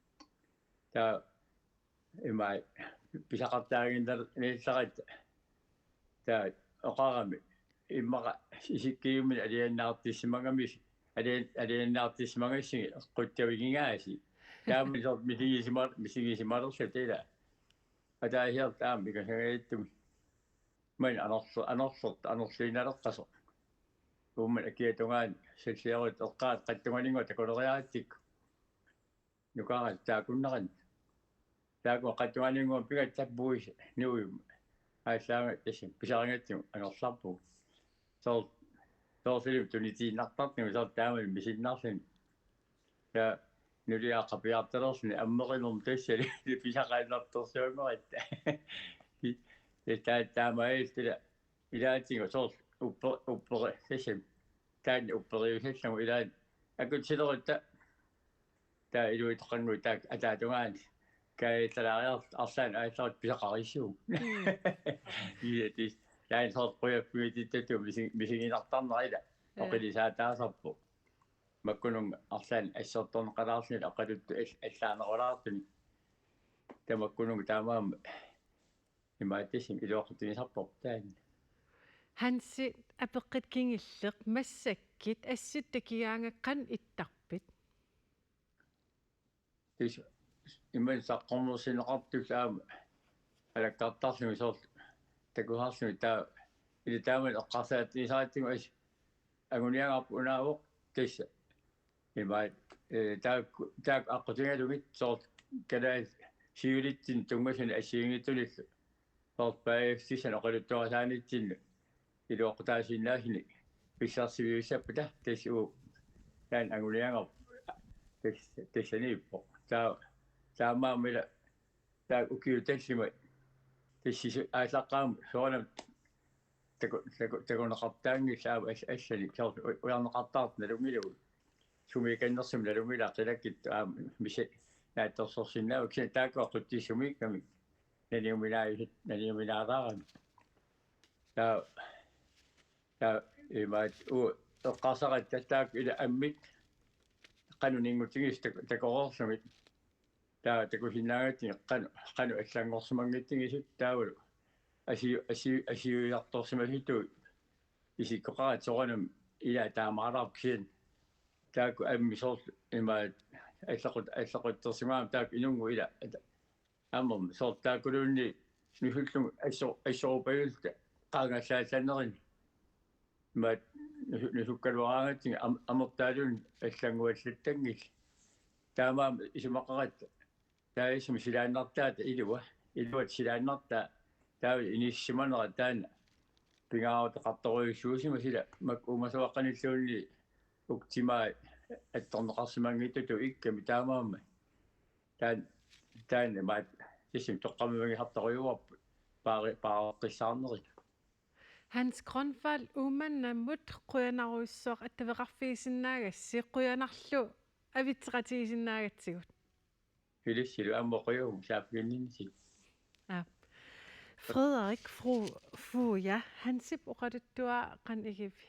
Taava ima pisaqartaaginnarniassaratta. Taava oqarami immaqa isikkiuminni alianaartissimagami-, alian-, alianaartissimagassagit eqqussavigigaasi. Taamani soorlu misigisimar-, misigisimalerluta ila. Ataasiarluta aamma ikassagajattumi. Maani anorlu-, anorlu-, anorluinnaleqqasoq. Uummannap akiata tungaanut salliarutta eqqaat qattunganinnguaq takuleriaratsigu. Nukaratta taakkunnaranni. Taakku qattunganinnguaq pigatta puisi nuiup. Aallaavigatta tassami pisarigatsigu anorlarpugut. Soor-, soorlu tunitiinnartartigu soorlu taamani misinnarluni. Taava nuliaa qapiartalerluni ammerinermut tassali pisaqaannartorsuanngoratta. Taava taamaalilluta ilaatigut soorlu uppe-, upperi-, tassami. Taanna upperiusallagu ilaat akutilerutta taava iluitoqannguit taakku ataatungaani kaajallalaariarluta arlaannik aallarutta pisaqarissuugut. Mm. Ila tassa taanna soorlu qujaffigitittatut misi-, misiginartarnera ila. Ja. Oqilisaataasarpoq. Makkununnga arlaannik assortorneqalaarluni oqaluttoq all-, allaanerulaarluni. Tamakkununnga taamaammat imaattussaq iluaqutigisarparput taanna. Hansi, apeqqut kingulleq, massakkut assut takigaangat qanoq ittarpit? Tassa imannak saqqummersinneqartut aamma alakkartarlugit soorlu takusarlugit taava ilaa taamani eqqarsaatigisaratsigu as anguniagarput unaavoq tassa. Imaat, eh, taakku, taakku aqqutigalugit soorlu kalaallit siulitsinni tunngasuni assigiinngitsunillu soorlu paasissutissat oqaluttuarisaanitsinnut iluaqutaasiinnaasunik pissarsiviussappata tassa uagut taanna anguniagarput tassa, tassaniippoq. Taava, taamaammat ilaa taakku ukiut tallimat tassisu-, aallaqqaammut soorunami taku-, taku-, takuneqartaanngillat aamma as-, allanik soorlu u-, ujarneqartartut nalunngilagut. Sumiikannersumik nalunngilaa qilakkitsoq aamma misi naatsorsorsinnaavagut kisianni taakku aqutsissumiikkamik naniuminaajusut naniuminaalaarami. Taava, taava imaat uagut eqqarsaratta taakku ilaa ammit qanoq ninngutigisut tak-, takoreerlugit. Taava takusinnaagatsigu qanoq, qanoq allanngorsimanngitsugut taavalu asiu-, asiu-, asiujartorsimasutut isikkoqaratta soorunami ilaa taamaalaarpoq kisianni. Taakku ammit soorlu imaat allaqut-, allaqutsersimagamik taakku inunngui ilaa. Aamma soorlu taakkuluunniit nusullugu asso-, assorupajulluta qaangallaallannerini. Imaat nusu-, nusukkaluaraangatsigit am-, amertaaluunniit allannguallattanngillat. Taamaammat isumaqaratta. Taava isummat silaannartaata ilua. Iluata silaannartaa taava inissisimanera taanna pingaaruteqartorujussuusimasoq ilaa makku uumasuaqqanilluunniit uktimaai attorneqarsimanngitsutut ikkami taamaammat. Taanna, taanna imaat sissimi toqqammavigisartorujuarput paari-, paareqqissaarneri. Hans Grønvald, Uummannamut qujanarujussuaq attaveqarfigisinnaagassi, qujanarlu avitseqatigisinnaagatsigut. Ilissilu aamma qujavugut saaffiginninnisi. Aa. Frederik, fru, fru, ja, Hansip oqaluttuaq qanoq igivit?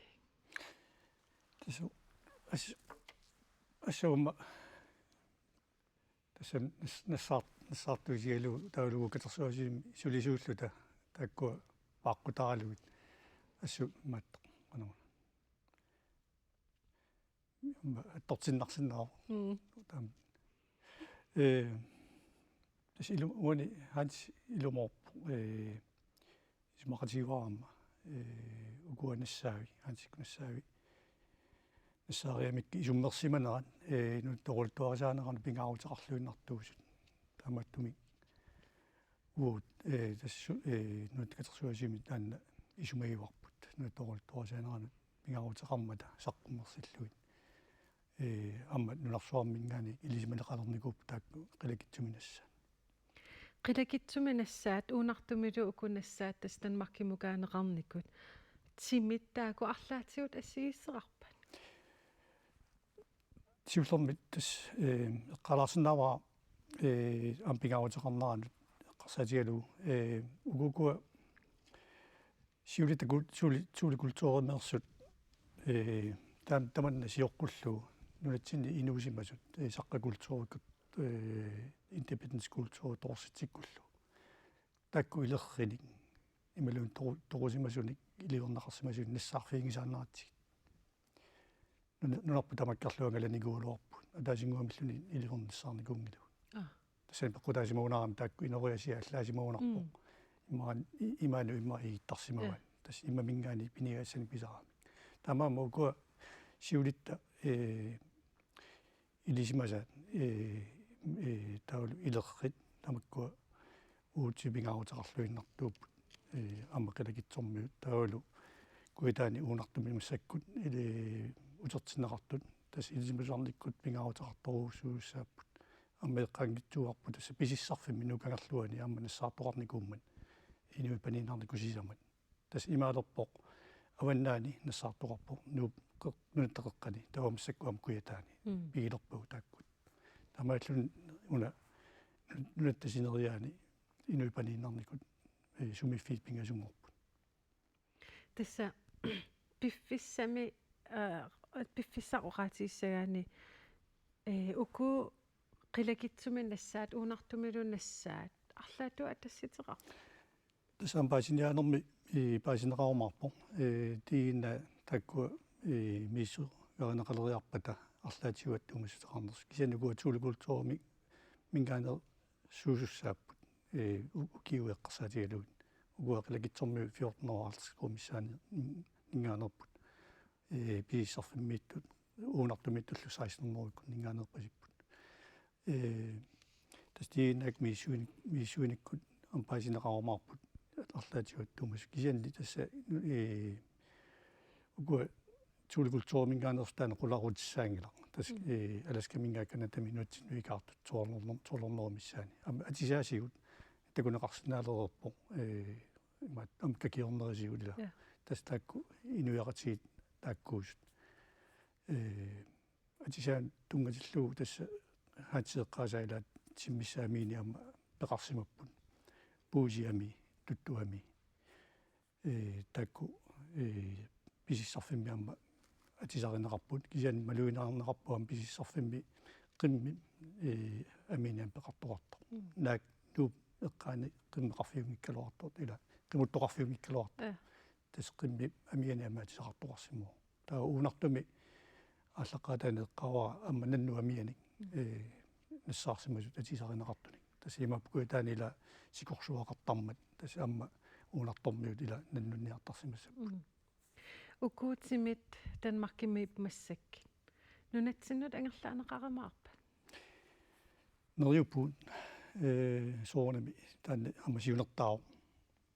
Tassa as-, assuma tassa nas-, nassaart-, nassaartuusigalugu taavalu katersugaasivimmi sulisuulluta taakkua paaqqutaralugit assut maat qanoq attortinnarsinnaavoq. Mm. Taam. Eh, tassa ilu-, uani Hans ilumoorpoq, eh, isumaqatigivarama, eh, ukua nassaavi, Hansikkut nassaavi. Nassaariarmik isummersimanerat, eh, nunatta oqaluttuarisaanerannut pingaaruteqarluinnartuusut. Taamaattumik uagut, eh, tassa, eh, nunatta katersugaasivimmi taanna isumagivarput. Nunatta oqaluttuarisaanerannut pingaaruteqarmata saqqummersillugit. Eh, aamma nunarsuarminngaanniit ilisimaneqalernikuupput taakku qilakitsumik nassaat. Qilakitsumik nassaat, Uunartumilu uku nassaat tassa Danmarkimukaaneqarnikut. Timit taakku arlaatigut assigiisseqarpat? Siullermik tassa, eh, eqqaalaarsinnaavara, eh, aamma pingaaruteqarneranut eqqarsaatigalugu, eh, ukukua siulitta kul-, suuli-, suulikulturimeersut, eh, taam-, tamanna sioqqullugu nunatsinni inuusimasut, eh, saqqakulturikkut, eh, independence kulturi toqursitsikkullu. Taakku ilerrinik, imaluunniit toqu-, toqusimasunik, iliorneqarsimasunik nassaarfiginngisaannaratsigit. Nuna-, nunarput tamakkerlugu angalanikuugaluarpugut. Ataasinnguamilluunniit iliornissaarnikuunngilagut. Aa. Tassani peqqutaasimagunarami taakku inooriaasiat allaasimagaluarpoq. Mm. Imaluunniit i-, imaanut immaqa igittarsimavaat. Ja. Tassa immaminngaanniit piniagassani pisarami. Taamaammat ukua siulitta, eh, ilisimasaat, eh, eh, taavalu ilerrit tamakkua uagut pingaaruteqarluinnartuupput, eh, aamma qilakitsormiut taavalu Kujataani Uunartumit massakkut ili utertinneqartut tassa ilisimasaqarnikkut pingaaruteqartorujussuussaapput. Aamma eqqaanngitsuuarput tassa pisissarfimmi Nuka Kangerluani aamma nassaartoqarnikuummat inuit paniinnarnikut sisamat. Tassa imaalerpoq avannaani nassaartoqarpoq Nuup qeq-, Nunatta Qeqqani, taava massakkut aamma Kujataani. Mm. Pigilerpagut taakkua. Taamaalilluni una nunatta sineriaani inuit paniinnarnikut, eh, sumiiffiit pingasunngorput. Tassa piffissami, eh, piffissaq oqaatigissagaanni, eh, uku qilakitsumik nassaat, Uunartumilu nassaat, arlaatigut atassiteqarput? Tassa aamma paasiniaanermi, eh, paasineqarumaarpoq. Eh, tiinna taakkua, eh, misissuigarineqaleriarpata arlaatigut attuumassuteqarnersut. Kisianni ukua suulikulturimik, minngaanniit suusussaapput, ee, u-, ukiut eqqarsaatigalugit. Ukua qilakitsormiut fjorten hundrede og halvtreds koruunit missaanninngaanneerput. Ee, pisissarfimmiittut, uunartumiittullu seksten hundrede koruuninngaanneerpasipput. Ee, tassa tiinnaak misissuinik-, misissuinikkut aamma paasineqarumaarput arlaatigut attuumasut. Kisianni tassa, ee, ukua Thule Kulturiminngaanneersut taanna qularutissaanngilaq. Tassa, mm, ee, Alaskaminngaanniit Canadaminngaanniit nuikartut soorlornerm-, soorlornerup missaani. Aamma atisaasigut takuneqarsinnaalereerpoq, ee, imaat aamma kakiornerisigut ila. Ja. Tassa taakku inuiaqatigiit taakkuusut. Ee, atisaanut tunngatillugu tassa haatsiseqqaasaa ilaat timmissaamiini aamma peqarsimapput. Puusiami, tuttuami. Ee, taakku, ee, pisissarfimmi aamma atisarineqarput. Kisianni malugineqarneqarpoq aamma pisissarfimmi qimmit, ee, amiinit aamma peqartoqartoq. Mm. Naak Nuup eqqaani qimmeqarfiunngikkaluartoq, ila qimuttoqarfiunngikkaluartoq. Ja. Tassa qimmit amiinit aamma atisaqartoqarsimavoq. Taava uunartumi aallaqqaataani eqqaavara aamma nannut amianik, mm, ee, nassaarsimasut atisarineqartunik. Tassa imaappoq Kujataani ila sikorsuaqartarmat, tassa aamma uunartormiut ila nannunniartarsimassapput. Mm. Uku timit Danmarkimiit massakkut nunatsinnut angerlaaneqarumaarpat? Neriuppugut, ee, soorunami taanna aamma siunertaavoq.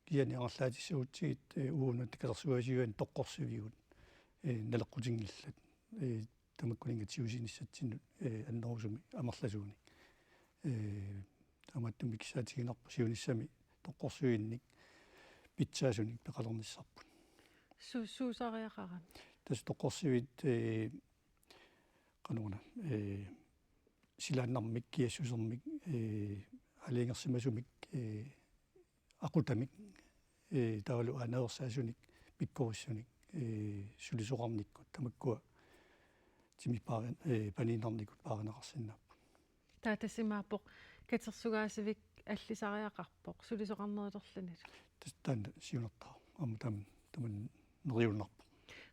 Kisianni angerlaatissagutsigit, ee, uagut Nunatta Katersugaasiuani toqqorsivigut, ee, naleqqutinngillat. Ee, tamakkuninnga tigusinissatsinnut, ee, annerusumik amerlasuunik. Ee, taamaattumik kissaatiginarpoq siunissami toqqorsivinnik pitsaasunik peqalernissarput. Su-, suusariaqarami? Tassa toqqorsivit, ee, qanoruna, ee, silaannarmik, kiassusermik, ee, aalajangersimasumik, ee, aqutamik, ee, taavalu aanaveersaasunik, pikkorissunik, ee, sulisoqarnikkut, tamakkua timip paari-, ee, paniinnarnikkut paarineqarsinnaapput. Taava tassa imaappoq katersugaasivik allisariaqarpoq sulisoqarnerulerlunilu. Tassa taanna siunertaavoq. Aamma taam-, tamanna neriunnarpoq.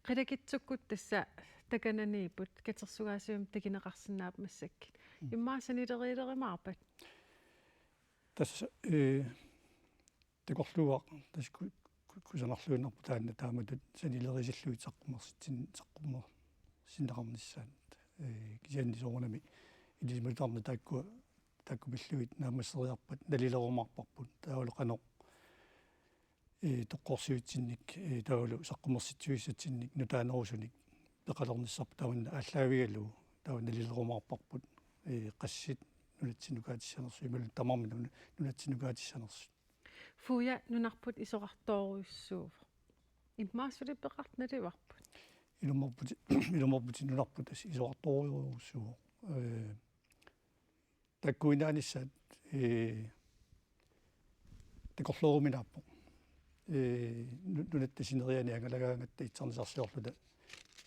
Qilakitsukkut tassa takananiipput katersugaasivimmi takuneqarsinnaapput massakkut. Mm. Immaqa sanileriilerumaarpat? Tassa, ee, takorluugaq tassa ku-, ku-, kusanarluinnarpoq taanna taamatut sanileriisillugit saqqummersitsin-, saqqummersinneqarnissaat. Ee, kisianni soorunami ilisimatusarneq taakkua, taakku pillugit naammasseriarpat nalilerumaarparput. Taavalu qanoq, ee, toqqorsivitsinnik, ee, taavalu saqqummersitsivissatsinnik nutaanerusunik peqalernissarput tamanna aallaavigalugu taava nalilerumaarparput, ee, qassit nunatsinnukaatissanersut imaluunniit tamarmik nuna-, nunatsinnukaatissanersut. Fuja nunarput isorartorujussuuvoq. Immaqa suli peqartoq naluarput? Ilumoorputit, ilumoorputit nunarput tassa isorartorujussuuvoq. Ee, taakkuinaanissaat, ee, takorlooruminaappoq. Ee, nu-, nunatta sineriaani angalagaangatta itsarnisarsiorluta,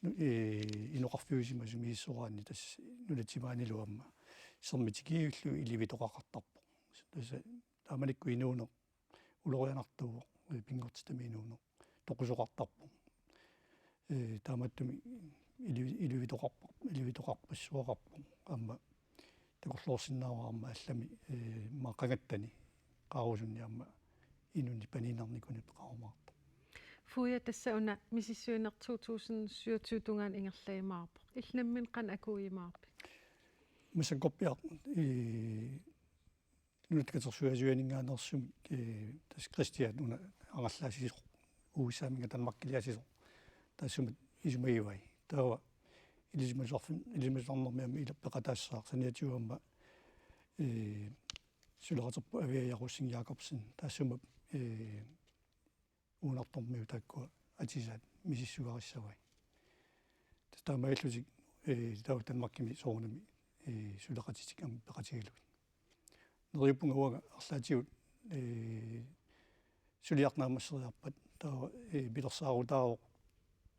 nu-, ee, inoqarfiusimasut misissoraanni tassa nunat timaanilu aamma sermit tikiillugu ilivitoqaqartarpoq. Tassa taamanikkut inuuneq ulorianartuuvoq, ee, pinngortitami inuuneq toqusoqartarpoq. Ee, taamaattumik ili-, ilivitoqarpa-, ilivitoqarpassuaqarpoq. Aamma takorloorsinnaavara aamma allami, ee, maani qangattani qaarusunni aamma inunnik paniinnarnikunik peqarumaartoq. Fuja, tassa una misissuineq to tusind syvogtyve tungaanut ingerlajumaarpoq. Illit nammineq qanoq akuujumaarpit? Massakkorpiaq, ee, Nunatta Katersugaasiuaninngaanneersumik, ee, tassa Kristian una angerlaasisoq, U S A-minnga Danmarkiliaasisoq, taassuma isumagivai. Taava ilisimatusarfin-, ilisimatusarnermi aamma ilaa peqataassaaq, saniatigut aamma, ee, suleqaterput Aviaja Rosing Jakobsen, taassuma, ee, uunartormiut taakkua atisaat misissugarissavai. Tassa taamaalillutik, ee, taava Danmarkimi soorunami, ee, suleqatitik aamma peqatigalugit. Neriuppunga uanga arlaatigut, ee, suliaq naammasseriarpat taava, ee, pilersaarutaavoq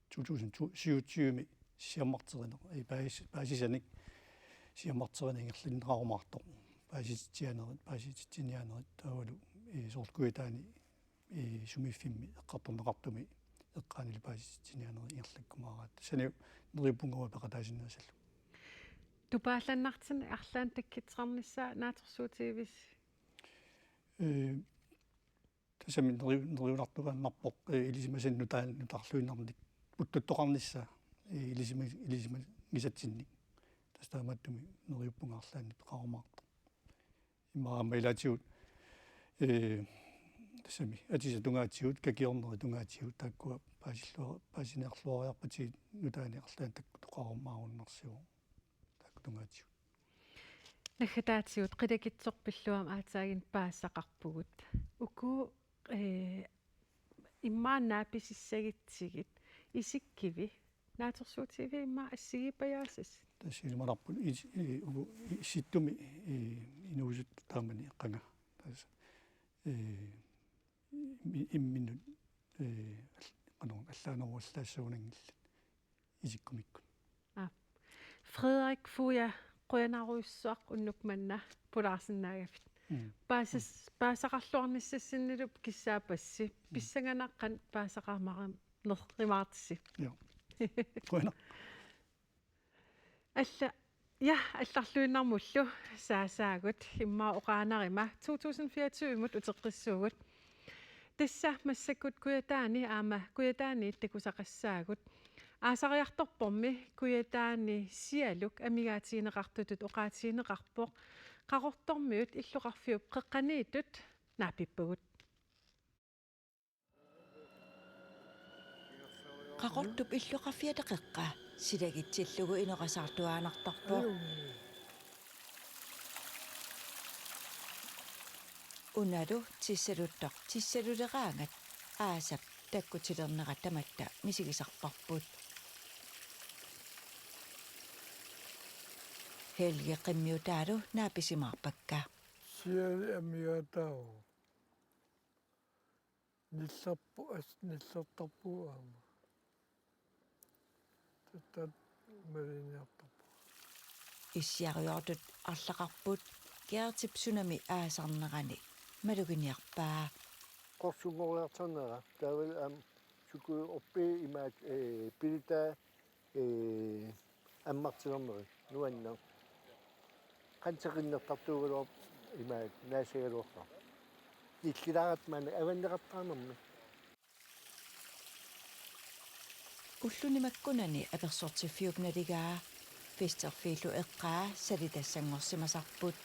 to tusind syvogtyve-mi siammarterineq, ee, paas-, paasisanik siammarterineq ingerlanneqarumaartoq. Paasititsianerit, paasititsiniaanerit taavalu, ee, soorlu Kujataani, ee, sumiiffimmi eqqartorneqartumi eqqaanilu paasititsiniaanerit ingerlakkumaaraat. Tassani neriuppunga uanga peqataasinnaassallugu. Tupaallannartinni arlaannik takkuttoqarnissaa naatsorsuutigivisi? Ee, tassami neriu-, neriunartugaannarpoq, ee, ilisimasat nutaan-, nutaarluinnarnik puttuttoqarnissaa, ee, ilisima-, ilisimagisatsinnik. Tassa taamaattumik neriuppunga arlaannik peqarumaartoq. Immaqa aamma ilaatigut, ee, tassami atisat tungaatigut, kakiornerit tungaatigut, taakkua paasillua-, paasiniarluariarpatigit nutaanik arlaannik takkutoqarumaarunarsivoq, taakku tungaatigut. Naggataatigut qilakitsoq pilluam aataaginnaq paasisaqarpugut. Uku, ee, immaqa naapisissagitsigit isikkivi, naatsorsuutigiviuk immaqa assigiipajaasasi? Tassa ilimanarpoq is-, ee, uku Issittumi, ee, inuusuttut taamani qanga. Tassa, ee, immi-, imminnut, ee, al-, qanoq allaaneruallaassagunanngillat isikkumikkut. Aa. Frederik Fuja, qujanarujussuaq unnuk manna pulaarsinnaagavit. Mm. Paasas-, mm, paasisaqarluarnissassinnilu kissaappassi. Mm. Pissanganaq qanoq paasisaqarumaarimaaritsi. Joo. Qujanaq. Alla, ja, allarluinnarmullu saasaagut, immaqa oqaannarama to tusind fireogtyve-mut uteqqissuugut. Tassa massakkut Kujataani aamma Kujataaniit takusaqassaagut. Aasariartorpormi Kujataani sialuk amigaatigineqartutut oqaatigineqarpoq Qaqortormiut illoqarfiup qeqqaniittut naapippagut. Qaqortup illoqarfiata qeqqa silagitsillugu inoqasaartuaannartarpoq. Unalu tissaluttoq tissaluleraangat aasap takkutilernera tamatta misigisarparput. Helge qimmiutaalu naapisimaarpakka. Siali amigaataavoq. Nillerpu-, as-, nillertarpugut aamma. Tatta maliniartarpugut. Issiarujoortut arlaqarput, Gertip sunami aasarnerani maluginiarpaa. Qorsunngoriartarnera, taavalu aamma sukuup orpiit imaak, ee, pilitaa, ee, ammartilernerit nuanneq. Qanseqinnertartuugaluarpoq imaak naasagaluarpara. Nillilaarata maanna avanneqartarnermi. Ulluni makkunani apersortiffiup naligaa festerfiillu eqqaa salitassanngorsimasarput.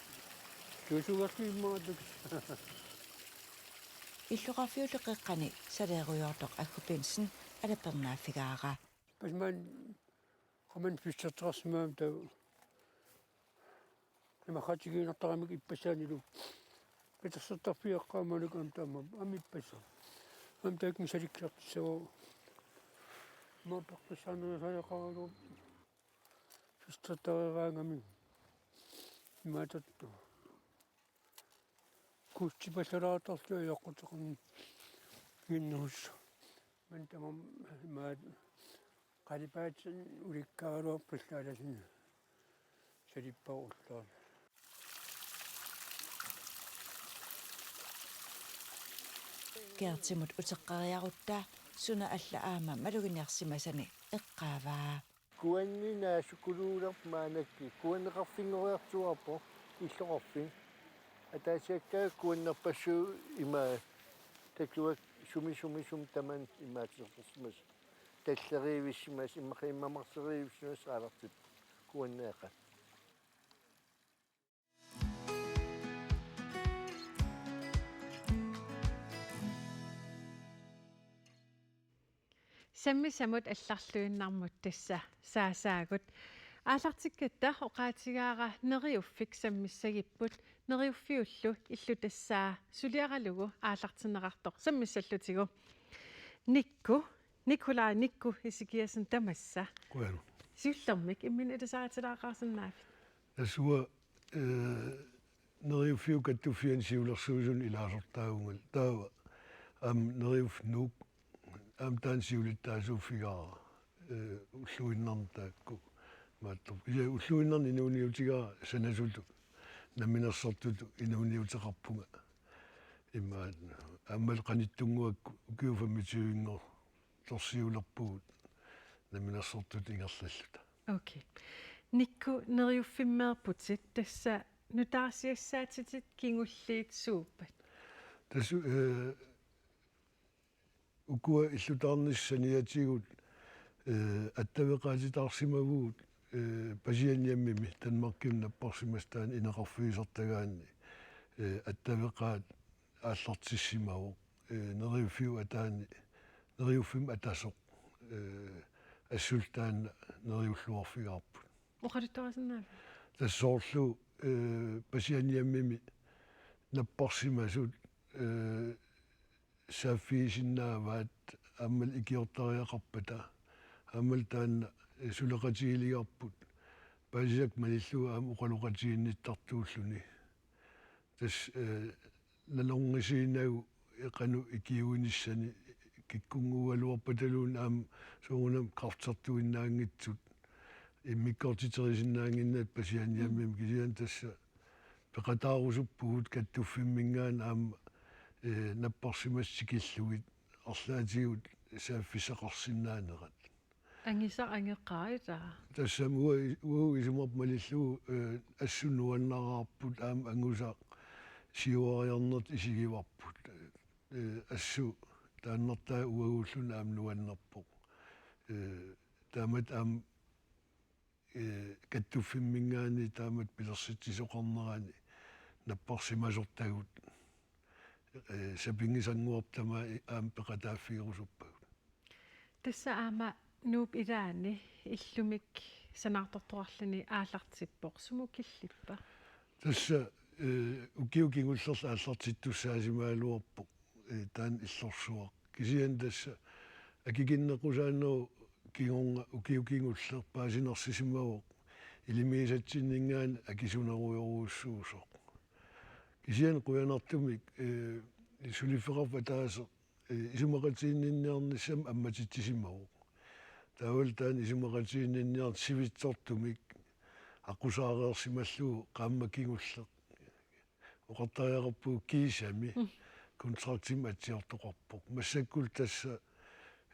Tuusugarlu immaqa tukis. Illoqarfiullu qeqqani saleerujoortoq Aggu Bentzen alapernaaffigaara. Pasman qaman festerteqarsimagama taava. Imaqqatigiinnartaramik ippassaanilu. Petersortarfiit eqqaamanik aamma taama aamma ippassaa. Aamma taakku salikkiartissavaa. Aamma peqqissaanerisaaleqaraluarpoq. Festertereeraangami. Imaattortoq. Kuutsipallalaartarlunga eqqortoqarnermi piginnerussaaq. Maani tamarmi imaat qalipaatit ulikkaaraluarput pallaalaasinnaasut. Salippara ullaarnani. Gertimut uteqqeriarutta suna alla aamma maluginiarsimasani eqqaavaa. Kuanni naasukuluulerput maannakkut, kuanneqarfinngoriartuaarpoq illoqarfik. Ataasiakkaat kuannerpassuit ima takuak sumi, sumi, sumi tamanna imaattorsimasut. Talleriivissimasut, immaqa immaqa marseriivissimasut aalartippoq kuanneeqat. Sammisamut allarluinnarmut tassa saasaagut. Aallartikkatta oqaatigaara Neriuffik sammissagipput, Neriuffiullu illutassaa suliaralugu aallartinneqartoq sammissallutigu. Nikku, Nikolaj Nikku Ezekiassen tamassa. Qujanaq. Siullermik imminut ilisaritilaarsinnaavit? Tassa uanga, eh, Neriuffiup kattuffiani siulersuisuni ilaasortaavunga. Taava aamma Neriuffik Nuuk aamma taanna siulittaasuuffigaara, eh, ulluinnarni taakku. Maattoq. Kisianni ulluinnarni inuuniutigaara sanasutut, namminersortutut inuuniuteqarpunga. Imaat, aammalu qanittunnguakku ukiut femogtyve-nngor torsiulerpugut namminersortutut ingerlalluta. Okay. Nikku, Neriuffimmeerputit, tassa nutaarsiassaatitit kingulliit suuppat? Tassa, eh, ukua illutaarnissat saniatigut, eh, attaveqaatitaarsimavugut, eh, Pasianiammimi Danmarkimi napparsimasoq taanna ineqarfigisartagaanni, eh, attaveqaat aallartissimavoq, eh, Neriuffiup ataani, Neriuffimmi Atasoq, eh, assullu taanna neriulluarfigaarput. Oqaluttuarisinnaava? Tassa soorlu, eh, Pasianiammimi napparsimasut, eh, saaffigisinnaavaat aammalu ikiortariaqarpata, aammalu taanna, eh, suleqatigiligarput, paasisakka malillugu aamma oqaloqatiginnittartuulluni. Tassa, eh, nalorngisiinagu qanoq ikiuinissani kikkunnguugaluarpataluunniit aamma soorunami kræftertuinnaanngitsut immikkoortiterisinnaaginnarput Pasianiammimi, kisianni tassa peqataarusuppugut kattuffimminngaanniit aamma, eh, napparsimasut tikillugit arlaatigut saaffissaqarsinnaanerat. Angisaq angeqaaq ilaa. Tassami uagut, uagut isumaqarpunga malillugu, eh, assut nuannaraarput aamma angusaq siuariarnertut isigivarput. Eh, assut taannartaa uaguulluni aamma nuannerpoq. Eh, taamatut aamma, eh, kattuffimminngaanniit taamatut pilersitsisoqarnerani napparsimasortagut, eh, sapinngisannguarput tamaat aamma peqataaffigerusuppagut. Tassa aamma Nuup ilaani illumik sanaartortoqarluni aallartippoq. Sumut killippa? Tassa, eh, ukiut kingullerni aallartittussaasimagaluarpoq, eh, taanna illorsuaq. Kisianni tassa akikinneqqusaanerup kingorna ukiut kingulleq paasinarsisimavoq ilimigisatsinninngaanniit akisunerujorujussuusoq. Kisianni qujanartumik, eh, suliffeqarfik ataaseq, eh, isumaqatiginninniarnissamut ammatitsisimavoq. Taavalu taanna isumaqatiginninniarneq sivitsortumik aqqusaareersimallugu qaammat kingulleq. Oqartariaqarpugut kiisami, mm, kontraktimik atsiortoqarpoq. Massakkut tassa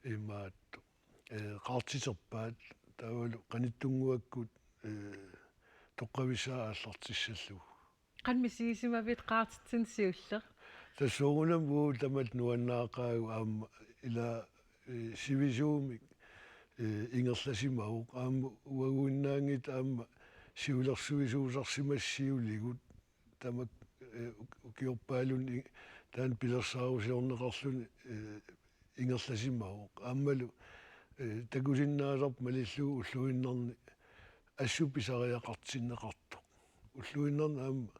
imaattoq, eh, qaartiterpaat taavalu qanittunnguakkut, eh, toqqavissaa aallartissallugu. Qanoq misigisimavit qaartitsineq siulleq? Tassa soorunami uagut tamatta nuannaaqaagut aamma ila, eh, sivisuumik, eh, ingerlasimavoq aamma uaguinnaanngitsoq aamma siulersuisuusarsimassat siuligut tamakku, eh, uk-, ukiorpaalunni taanna pilersaarusiorneqarluni, eh, ingerlasimavoq. Aammalu, eh, takusinnaasarput malillugu ulluinnarni assut pisariaqartinneqartoq. Ulluinnarni aamma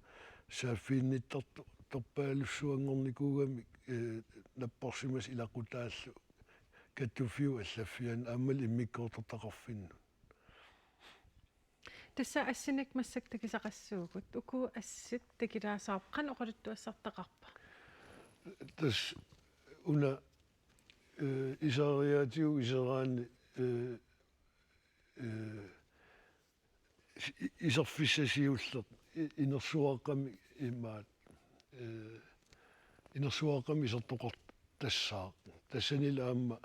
saaffiginnittartoq torpaalussuanngornikuugamik, eh, napparsimasoq ilaqutaallu kattuffiup allaffiani aammalu immikkoortortaqarfinnut. Tassa assinik massakkut takusaqassuugut. Uku assit takulaassavavut, qanoq oqaluttuassartaqarpa? Tassa una, eh, iseriaatigut iseraanni, eh, eh, i-, iserfissaq siulleq, i-, inersuaqqamik imaattoq, eh, inersuaqqamik isertoqartassaaq. Tassanilu aamma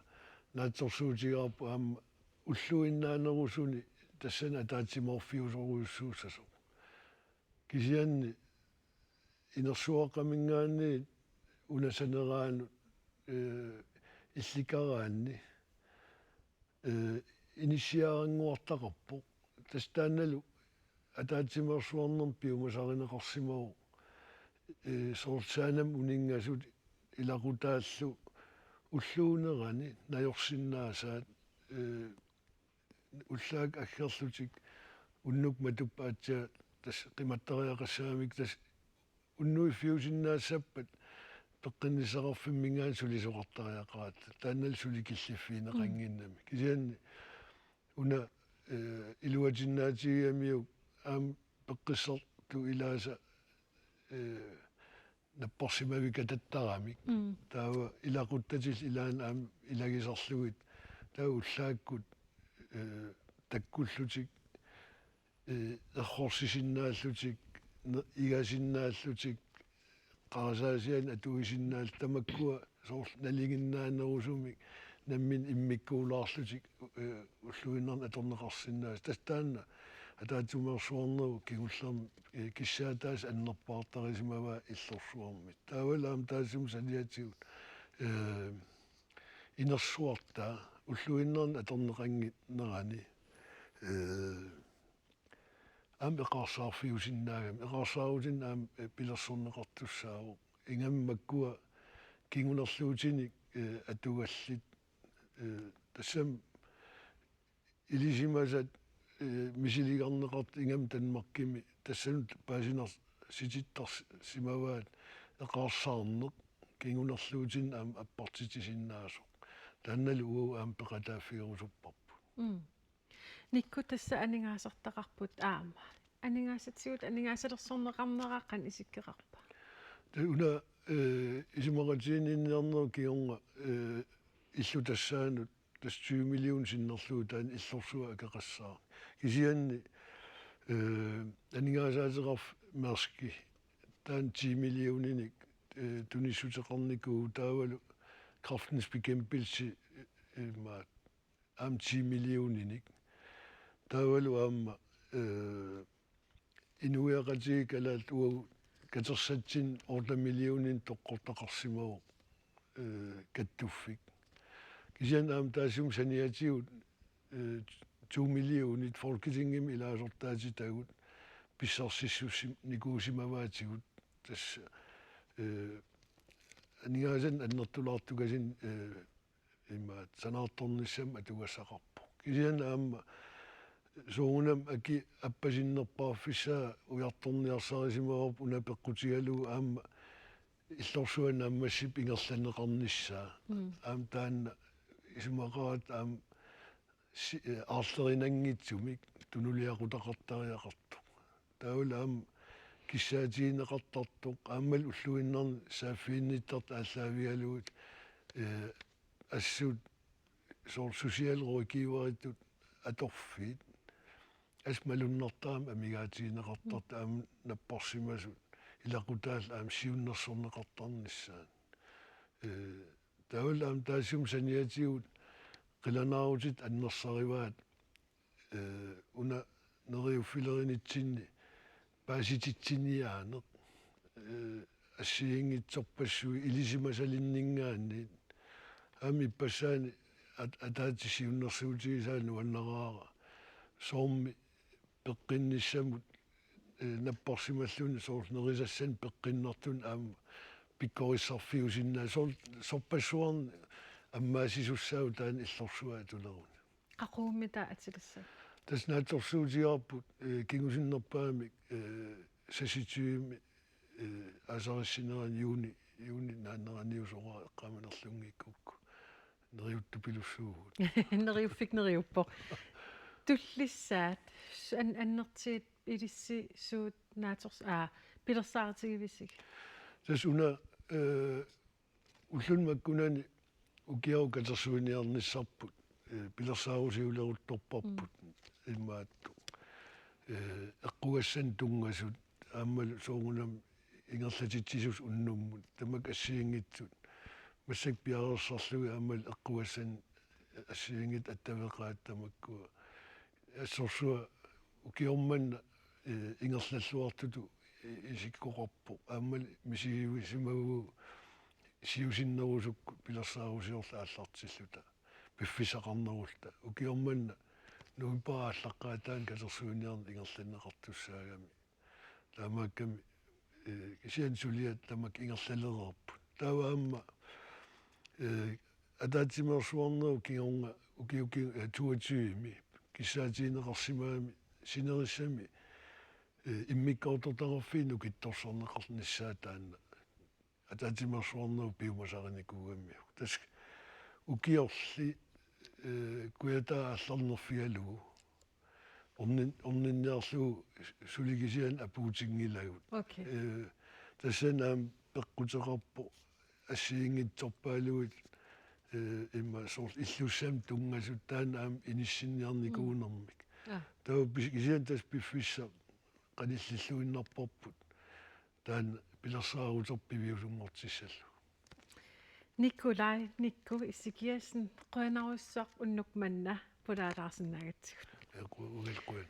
naatsorsuutigaarput aamma ulluinnaanerusuni tassani ataatsimoorfiusorujussuussasoq. Kisianni inersuaqqaminngaanniit una saneraanut, eh, illikkaraanni, eh, inissiaarannguartaqarpoq. Tassa taannalu ataatsimoorsuarnermi piumasarineqarsimavoq, eh, soorlu saanami uninngasut ilaqutaallu ulluunerani najorsinnaasaat, eh, ullaakkut aggerlutik unnuk matuppat aatsaat tassa qimattariaqassaagamikku tassa unnuiffiusinnaassappat peqqinnissaqarfimminngaanniit sulisoqartariaqaratta. Taannalu suli killiffigineqannginnami. Kisianni una, eh, iluatinnaatigigamikku aamma peqqissartut ilaasa, eh, napparsimavikatattaramik. Mm. Taava ilaquttatillu ilaanni aamma ilagisarlugit. Taava ullaakkut, eh, takkullutik, eh, errorsisinnaallutik, ne-, igasinnaallutik, qarasaasianik atuisinnaallutik tamakkua soorlu nalinginnaanerusumik nammineq immikkuulaarlutik, eh, ulluinnarni atorneqarsinnaasut. Tassa taanna ataatsimeersuarnerup kingullermi, eh, kissaataasa annerpaartarisimavaa illorsuarmi. Taavalu aamma taassuma saniatigut, eh, inersuartaa ulluinnarni atorneqannginnerani, eh, aamma eqaarsaarfiusinnaagami, eqaarsaarutinik aamma, eh, pilersorneqartussaavoq. Ingammik makkua kingunerluutinik, eh, atugallit, eh, tassami ilisimasat, eh, misiligarneqartut ingammik Danmarkimi tassanut paasinarsitittarsimavaat eqaarsaarneq kingunerluutinik aamma appartitsisinnaasoq. Taannalu uagut aamma peqataaffigerusupparput. Mm. Nikku, tassa aningaasartaqarput aamma. Aningaasatigut aningaasalersorneqarnera qanoq isikkoqarpa? Tassa una, eh, isumaqatigiinniarnerup kingorna, eh, illutassaanut tassa tyve million sinnerlugu taanna illorsuaq akeqassaaq. Kisianni, eh, aningaasaateqarfik Mærski taanna ti millioninik, eh, tunissuteqarnikuuvoq, taavalu Kræftens Bekæmpelse, eh, imaat aamma ti millioninik. Taavalu aamma, eh, inuiaqatigiit kalaallit uagut katersatsinni otte millioninik toqqortaqarsimavoq, eh, kattuffik. Kisianni aamma taassuma saniatigut, eh, to millionit Folketingimi ilaasortaatitagut pissarsissussinikuusimavaatigut, tassa, eh, aningaasanik annertulaartukasinik, eh, imaat sanaartornissamik atugassaqarpoq. Kisianni aamma soorunami aki appasinnerpaarfissaa ujartorniarsarisimavarput una peqqutigalugu aamma illorsuaq naammassippat ingerlanneqarnissaa. Mm. Aamma taanna isumaqaratta aamma si-, eh, aarlerinanngitsumik tunuliaqutaqartariaqartoq. Taavalu aamma kissaatigineqartartoq, aammalu ulluinnarni saaffiginnittartut aallaavigalugit, eh, assut soorlu socialrådgiveritut atorfiit, assut malunnartaramik amigaatigineqartartut aamma napparsimasut, ilaqutaallu aamma siunnersorneqartarnissaat. Eh, taavalu aamma taassuma saniatigut qilanaarutitit annersarivaat, eh, una neriuffilerinitsinni paasititsiniaaneq, eh, assigiinngitsorpassuit ilisimasalinninngaanniit. Aamma ippassaani at-, ataatsip siunnersuutigisaa nuannaraara soormi peqqinnissamut, eh, napparsimalluni soorlu nerisassanik peqqinnartunik aamma pikkorissarfiusinnaavoq, soorlu sorpassuarnik ammaasisussaavugut taanna illorsuaq atuleruni. Qaqugumitaa atilissavat? Tassa naatsorsuutigaarput, eh, kingusinnerpaamik, eh, seksogtyvemi, eh, aasarissinerani juuni, juuni naanneraniusoq eqqaamanerlunngikkukku. Neriuttupilussuuvugut. Neriuffik neriuppoq. Tullissaat, s-, an-, annertuut ilissi suut naatsors-, aa, pilersaarutigivisiuk? Tassa una, eh, ulluni makkunani ukiaru katersuiniarnissarput, eh, pilersaarusiuleruttorparput. Mm. Imaattoq, eh, eqqugassanik tunngasut aammalu soorunami ingerlatitsisut unnummut, tamakku assigiinngitsut massakkut piareersarlugit aammalu eqqugassanik assigiinngitsut attaveqaat tamakkua. Assorsuaq ukioq manna, eh, ingerlalluartutut, eh, isikkoqarpoq. Aammalu misigisimavugut siusinnerusukkut pilersaarusiorluta aallartilluta, piffissaqarnerulluta. Ukioq manna novembarip aallaqqaataani katersuiniarneq ingerlanneqartussaagami. Taamaakkami, eh, kisianni suliat tamakku ingerlalereerput. Taava aamma, eh, ataatsimeersuarnerup kingorna ukiuki, eh, toogtyvemi kissaatigineqarsimagami sinerissami, eh, immikkoortortaqarfiit nukittorsarneqarnissaat taanna ataatsimeersuarnerup piumasarinikuugamiuk. Tassa ukiorli, eh, kujataa aallarnerfigalugu ornin-, orninniarlugu suli kisianni apuutinngilagut. Okay. Eh, tassani aamma peqquteqarpoq assigiinngitsorpaaluit, eh, immaqa soorlu illussamik tunngasut taanna aamma inissinniarnikuunermik. Mm. Aa. Taava pis-, kisianni tassa piffissaq qanillilluinnarparput. Taanna pilersaaruterput piviusunngortissallugu. Nikolaj Nikku Ezekiassen, qujanarsuaq unnuk manna pulaalaarsinnaagatsigut. Ja, ku-, uagut qujan.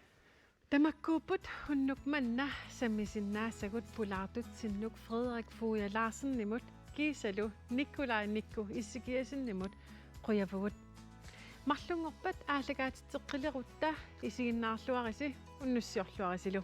Tamakkuupput unnuk manna sammisinnaassagut pulaartutsinnut Frederik Fuja Larsenimut kiisalu Nikolaj Nikku Ezekiassenimut qujavugut. Marlunngorpat aallakaatitseqqilerutta isiginnaarluarisi unnussiorluarisilu.